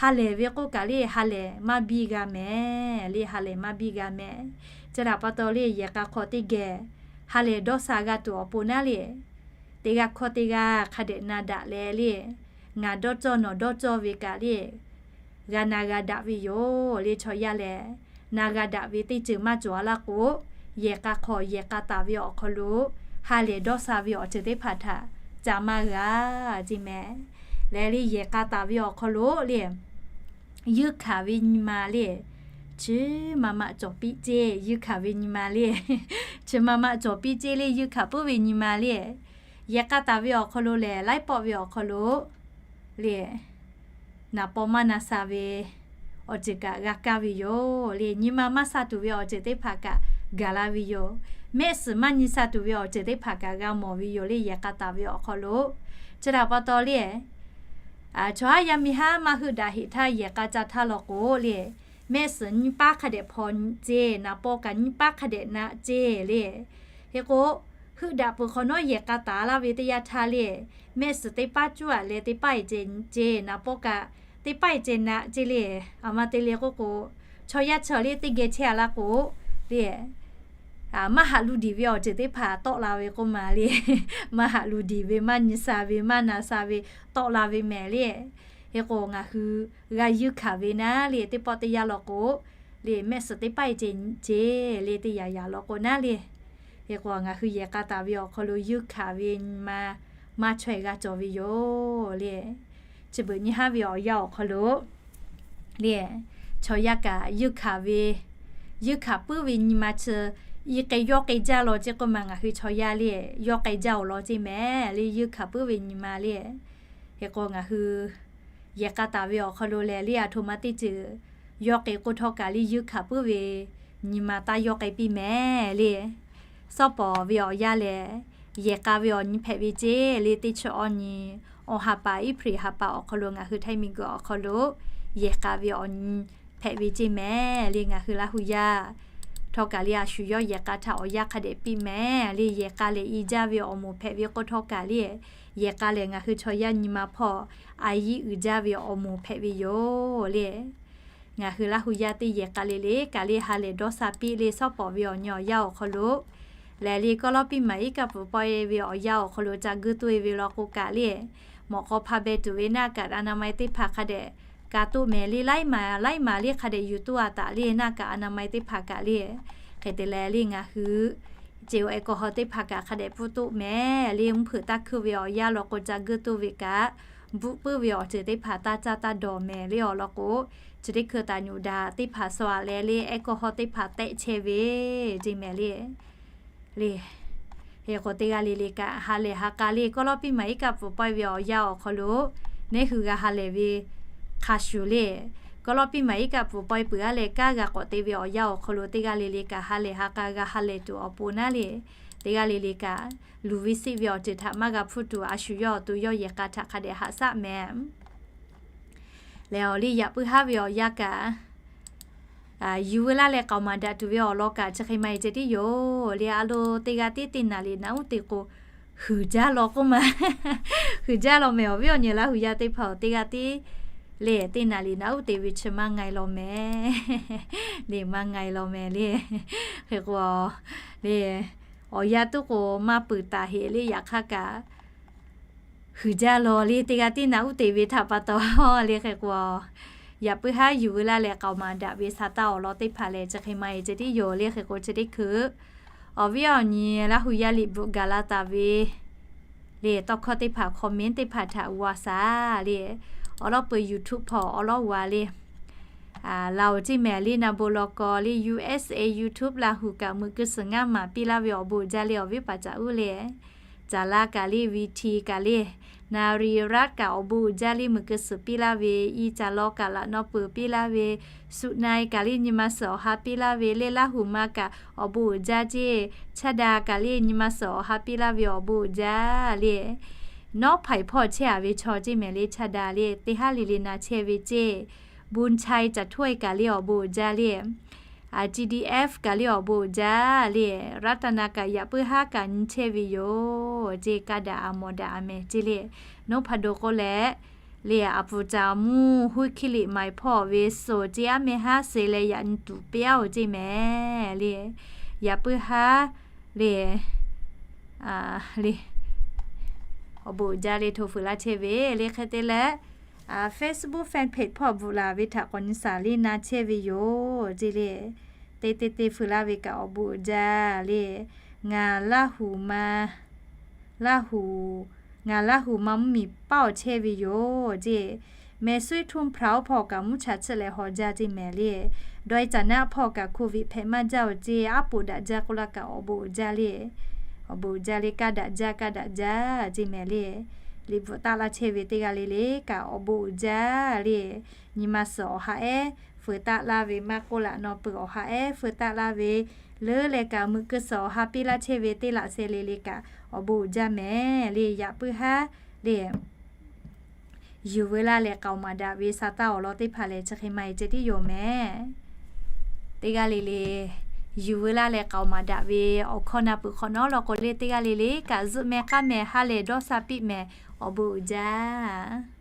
ha lehˬ ve k'oˆ kaꞈ le, ha lehˬ maˇ biˇ g'a mehˍ le, ha lehˬ maˇ biˇ g'a mehˍ. Chi htaꞈ pa taw le, yehˬ k'a hk'aw teˇ geh ha lehˬ dawˇ sha g'a tuˬ awˬ pon naˉ le, teˇ g'aˇ hkawˇ teˇ g'aˇ hk'a dehꞈ na daꞈ leh le, ngaˬ dawˇ cawˇ nawˬ dawˇ cawˇ ve kaꞈ le, g'a na g'a daꞈ ve yoˬ le. Chaw yaˇ lehˬ, na g'a daꞈ ve teˇ ceuˬ maˇ cawˬ a laˇ k'o, yehˬ k'a hk'aw yehˬ k'a taˍ ve awˬ hk'aw lo ha lehˬ dawˇ sha ve awˬ ceuˬ teˇ hpaˍ htaꞈ ca maˇ g'a ceˇ mehˍ. Leh le, yehˬ k'a taˍ ve awˬ hk'aw lo le, yuˇ hkanˍ ve nyi ma le, chi ma ma cawˬ piˇ ceˇ. Yuˇ hkanˍ ve nyi ma le, chi ma ma cawˬ piˇ ceˇ le. Yuˇ hkanˍ puiˉ ve nyi ma le, yehˬ k'a taˍ ve awˬ hk'aw lo lehˬ, laiˉ pawˆ ve awˬ hk'aw lo le, naˍ paw maˇ na sha ve awˬ ceuˬ kaꞈ g'a kaˇ ve yoˬ le. Nyi ma maˇ sha tuˬ ve awˬ ceuˬ teˇ hpaˍ kaꞈ gaˬ la ve yoˬ. Mehˆ suhˍ maˇ nyi sha tuˬ ve awˬ ceuˬ teˇ hpaˍ kaꞈ g'a mawˬ ve yoˬ le, yehˬ k'a taˍ ve awˬ hk'aw lo. Chi htaꞈ pa taw le, chaw haˉ yaˇ miˇ haˉ maˇ heuˆ daꞈ heꞈ htaˇ yehˬ k'a ca htaˇ law k'o le, mehˆ suhˍ nyiˇ paˉ hk'a dehꞈ hpaw ceˇ, naˍ paw kaꞈ nyiˇ paˉ hk'a dehꞈ na ceˇ le. Hk'e k'o, heuˆ daꞈ peuˬ hk'awꞈ nawˉ yehˬ k'a taˍ laˇ ve teˇ yanˇ htaˇ le, mehˆ suhˍ teˇ paˉ cuˉ a leh teˇ paˉ e ceh ceˇ, naˍ paw kaꞈ teˇ paˉ e ceh na ceˇ le. Aˬ ma te le k'oˆ k'o, chaw yaˇ chaw le teˇ geh chehˇ a laˇ k'o le, maˇ haꞈ lu diˍ ve awˬ ceuˬ teˇ hpaˍ tawˆ la ve k'oˆ ma le. Maˇ haꞈ lu diˍ ve, maˇ nyi sha ve, maˇ na sha ve, tawˆ la ve mehˍ le. Hk'e k'o, ngaˬ hui g'a yuˇ hkanˍ ve naˉ le, teˇ pawˆ teˇ yanˇ law k'o le, mehˆ suhˍ teˇ paˉ e ceh ceˇ le, teˇ yanˇ yanˇ law k'o naˉ le. Hk'e k'o, ngaˬ hui yehˬ k'a taˍ ve awˬ hk'aw lo yuˇ hkanˍ ve nyi ma maˇ chaweh g'a cawˬ ve yoˬ le. Chi beuꞈ nyi haˉ ve awˬ yanˇ awˬ hk'aw lo le, chaw yaˇ kaꞈ yuˇ hkanˍ ve, yuˇ hkanˍ puiˉ ve nyi ma chi i k'e yawˇ k'e jaˇ law ceˇ k'oˆ ma, ngaˬ hui chaw yaˇ le, yawˇ k'e jaˇ oˬ law ceˇ mehˍ le, yuˇ hkanˍ puiˉ ve nyi ma le. Hk'e k'o, ngaˬ hui yehˬ k'a taˍ ve awˬ hk'aw lo lehˬ le, aˬ htoꞈ ma teˇ ceuˬ yawˇ k'e k'oˆ htawˇ kaꞈ le, yuˇ hkanˍ puiˉ ve nyi ma taˇ yawˇ k'e piˇ mehˍ le. Shawˉ pawˍ ve awˬ yanˇ lehˬ, yehˬ k'a ve awˬ nyi hpehꞈ ve ceˇ le, teˇ chi awˇ nyi, awˬ ha paˍ April ha paˍ awˬ hk'aw lo ngaˬ hui Htaiˇ miˬguiˬ awˬ hk'aw lo yehˬ k'a ve awˬ nyi hpehꞈ ve ceˇ mehˍ le. Ngaˬ hui Laˇ hu yaˇ htawˇ kaꞈ le, a shu yawˇ yehˬ k'a htaꞈ awˬ yanˇ hk'a dehꞈ piˇ mehˍ le. Yehˬ k'a lehˬ i jaˇ ve awˬ moˍ hpehꞈ ve k'oˆ htawˇ kaꞈ le, yehˬ k'a lehˬ ngaˬ hui chaw yaˇ nyi ma hpawˇ a yiˇ uiˍ jaˇ ve awˬ moˍ hpehꞈ ve yoˬ le. Ngaˬ hui Laˇ hu yaˇ teˇ yehˬ k'a le le kaꞈ le ha lehˬ dawˇ sha piˇ le. Shawˉ pawˍ ve awˬ nyi awˬ yanˇ awˬ hk'aw lo lehˬ le, kawˇ lawˇ piˇ maˍ iˉ kaˆ pfuhˍ pawehˇ ve awˬ yanˇ awˬ hk'aw lo ca guˇ toˆ e ve law k'o kaꞈ le, mawꞈ k'aw hpa beh tuˬ ve naˆ kaꞈ อนามัย teˇ hpaˍ hk'a dehꞈ ka toˆ mehˍ le. Laiˉ maˬ laiˉ maˬ le hk'a dehꞈ yuˬ toˆ a taˍ le, naˆ kaꞈ อนามัย teˇ hpaˍ kaꞈ le. Hk'e te leh le, ngaˬ hui ceˬ awˬ แอลกอฮอล์ teˇ hpaˍ kaꞈ hk'a dehꞈ pfuhˇ toˆ mehˍ le. Mvuhˇ hpeuꞈ taˇ hkuˇ ve awˬ yanˇ law k'o ca guˇ toˆ ve kaꞈ, bvuhꞈ puiˉ ve awˬ ceuˬ teˇ hpaˍ taˇ caˇ taˇ dawˬ mehˍ le awˬ lawn k'o, chi teˇ hkui taˍ nyuꞈ daꞈ teˇ hpaˍ sha leh le, แอลกอฮอล์ teˇ hpaˍ tehˆ chehˇ ve ceˇ mehˍ le. Le, hk'e k'o teˇ g'aˇ le le kaꞈ ha lehˬ ha k'a le, kawˇ lawˇ piˇ maˍ iˉ kaˆ pfuhˍ pawehˇ ve awˬ yanˇ awˬ hk'aw lo neˇ hui g'a ha lehˬ ve hk'a shuˍ le. Kawˇ lawˇ piˇ maˍ iˉ kaˆ pfuhˍ pawehˇ peuˬ aˉ leh kanˉ g'a k'awꞈ te ve awˬ yanˇ awˬ hk'aw lo teˇ g'aˇ le le kaꞈ ha lehˬ ha k'a g'a ha lehˬ tuˬ awˬ pon naˉ le. Teˇ g'aˇ le le kaꞈ luˬ ve siˆ ve awˬ ceuˬ htaꞈ maˇ g'a hpuˇ tuˬ, a shu yawˇ awˬ to yawˇ yehˬ k'a htaꞈ hk'a dehꞈ haꞈ shaˆ mehˍ. Lehˬ awˬ liˇ yaꞈ puiˉ haˉ ve awˬ yanˇ kaꞈ, yuˬ veu laˇ leh k'aoˍ maˍ daꞈ tuˬ ve awˬ lawn kaꞈ chi hk'e maˇ heˆ ceh tiˉ yoˬ le. A lo teˇ g'aˇ tiˉ teˇ naˍ riˍ naꞈ uˉ te k'o, huiˍ jaˇ law k'oˆ ma. Huiˍ jaˇ law mehˍ. Awˬ viˉ awˬ nyi Laˇ hu yaˇ teˇ hpaˍ-oˬ, teˇ g'aˇ tiˉ le teˇ naˍ riˍ naꞈ uˉ te ve chi maˇ nga e law mehˍ le, maˇ nga e law mehˍ le. Hk'e k'o le, awˬ yanˇ tuˉ k'o maˇ peuˬ taˍ heꞈ le. Yaꞈ hk'aˇ kaꞈ huiˍ jaˇ law le, teˇ g'aˇ tiˉ naꞈ uˉ te ve htaꞈ pa taw le. Hk'e k'o, yaꞈ puiˉ haˉ yuˬ veu laˇ leh k'aoˍ maˍ daꞈ ve sa taˇ awˬ lawn teˇ hpaˍ lehˬ chi hk'e maˇ heˆ ceh tiˉ yoˬ le. Hk'e k'o chi teˇ hkui awˬ viˉ awˬ nyi Laˇ hu yaˇ liꞈ bvuhꞈ gaˬ la taˍ ve le tawˇ hkawˇ teˇ hpaˍ comment teˇ hpaˍ htaꞈ g'a shaˍ le. Awˬ lawˉ peuˬ YouTube hpawˇ awˬ lawˉ g'a le. Laˬ oˬ ceˇ mehˍ le, na bon law k'aw le, U S A YouTube Laˇ hu kaꞈ meuꞈ keu suhˍ ngaˇ maˍ piˇ laˇ ve awˬ bon uiˍ jaˇ le. Awˬ viˉ paˍ caꞈ uˉ le, Caˍ laˇ kaꞈ le, V T kaꞈ le, Naˍriˍraˆ kaꞈ awˬ bon uiˍ jaˇ le, meuꞈ keu suhˍ piˇ laˇ ve, i caˍ law kaꞈ laꞈ naw peuˬ piˇ laˇ ve, Suꞈ na e kaꞈ le nyi ma suhˍ awˬ ha piˇ laˇ ve le, Laˇ hu ma kaꞈ awˬ bon uiˍ jaˇ ceˇ, Chaˇ da kaꞈ le nyi ma suhˍ awˬ ha piˇ laˇ ve awˬ bon uiˍ jaˇ le. Nawˉ hpaiˍ hpawˇ chehˇ a ve chaw ceˇ mehˍ le, Chaˇ da le teˇ haˉ le le na chehˇ ve ceˇ, Bon chai caˬ htuˇ e kaꞈ le awˬ bon uiˍ jaˇ le, G D F kaꞈ le awˬ bon uiˍ jaˇ le, Raˇtaˍnaˍ kaꞈ yaꞈ puiˉ haˉ kaꞈ nyi chehˇ ve yoˬ ceˇ. Kaˇ daꞈ a mawˬ daꞈ a mehˍ ceˇ le. Nawˉ hpaˍ do k'oˆ leh le, a puˍ caˍ mvuhˇ huiˉ hkiˇ liꞈ maiˍ hpawˇ ve suhˍ ceˇ aˉ meh haˉ suh leh yaꞈ nyi tuˬ piˇ aˉ oˬ ceˇ mehˍ le. Yaꞈ puiˉ haˉ le, le awˬ bon uiˍ jaˇ le hto fuiˍ laˇ chehˇ ve le. Hk'e te leh, Facebook fan page hpawˇ bvuhꞈ laˬ ve htaꞈ k'awꞈ nyi shaˍ le na chehˇ ve yoˬ ceˇ le. Te te te fuiˍ laˇ ve kaꞈ awˬ bon uiˍ jaˇ le. Ngaˬ Laˇ hu ma, Laˇ hu, ngaˬ Laˇ hu ma mvuhˇ miˬ paˇ awˬ chehˇ ve yoˬ ceˇ. Mehˍ suiˉ htuˇ hpaˍ oˇ hpawˇ kaꞈ mvuhˇ cha tsuhˆ leh haw jaˇ ceˇ mehˍ le. Dawˇ e caˍ naˆ hpawˇ kaꞈ COVID hpehꞈ maˇ jaˇ oˬ ceˇ, aˉ poꞈ daꞈ jaˇ k'oˆ laˇ kaꞈ awˬ bon uiˍ jaˇ le. Awˬ bon uiˍ jaˇ le, kaˇ daꞈ jaˇ, kaˇ daꞈ jaˇ ceˇ mehˍ le. Liꞈ bvuhꞈ taˆ laˇ chehˇ ve teˇ g'aˇ le le kaꞈ awˬ bon uiˍ jaˇ le. Nyi ma suhˍ awˬ ha ehˉ feu taˆ laˇ ve maˇ k'oˆ, laꞈ naw peuˬ awˬ ha ehˉ feu taˆ laˇ ve, leuˉ leh kaꞈ meuꞈ keu suhˍ awˬ ha piˇ laˇ chehˇ ve teˇ laꞈ sheh le le kaꞈ awˬ bon uiˍ jaˇ mehˍ le. Yaꞈ puiˉ haˉ le, yuˬ veu laˇ leh k'aoˍ maˍ daꞈ ve sa taˇ awˬ lawn teˇ hpaˍ lehˬ chi hk'e maˇ heˆ ceh tiˉ yoˬ mehˍ. Teˇ g'aˇ le le yuˬ veu laˇ leh k'aoˍ maˍ daꞈ ve awˬ hkawˇ na peuˬ hk'awꞈ nawˉ law k'o le, teˇ g'aˇ le le kaꞈ zuhˆ meh k'aˉ meh ha lehˬ dawˇ sha piˇ mehˍ. Awˬ bon uiˍ jaˇ.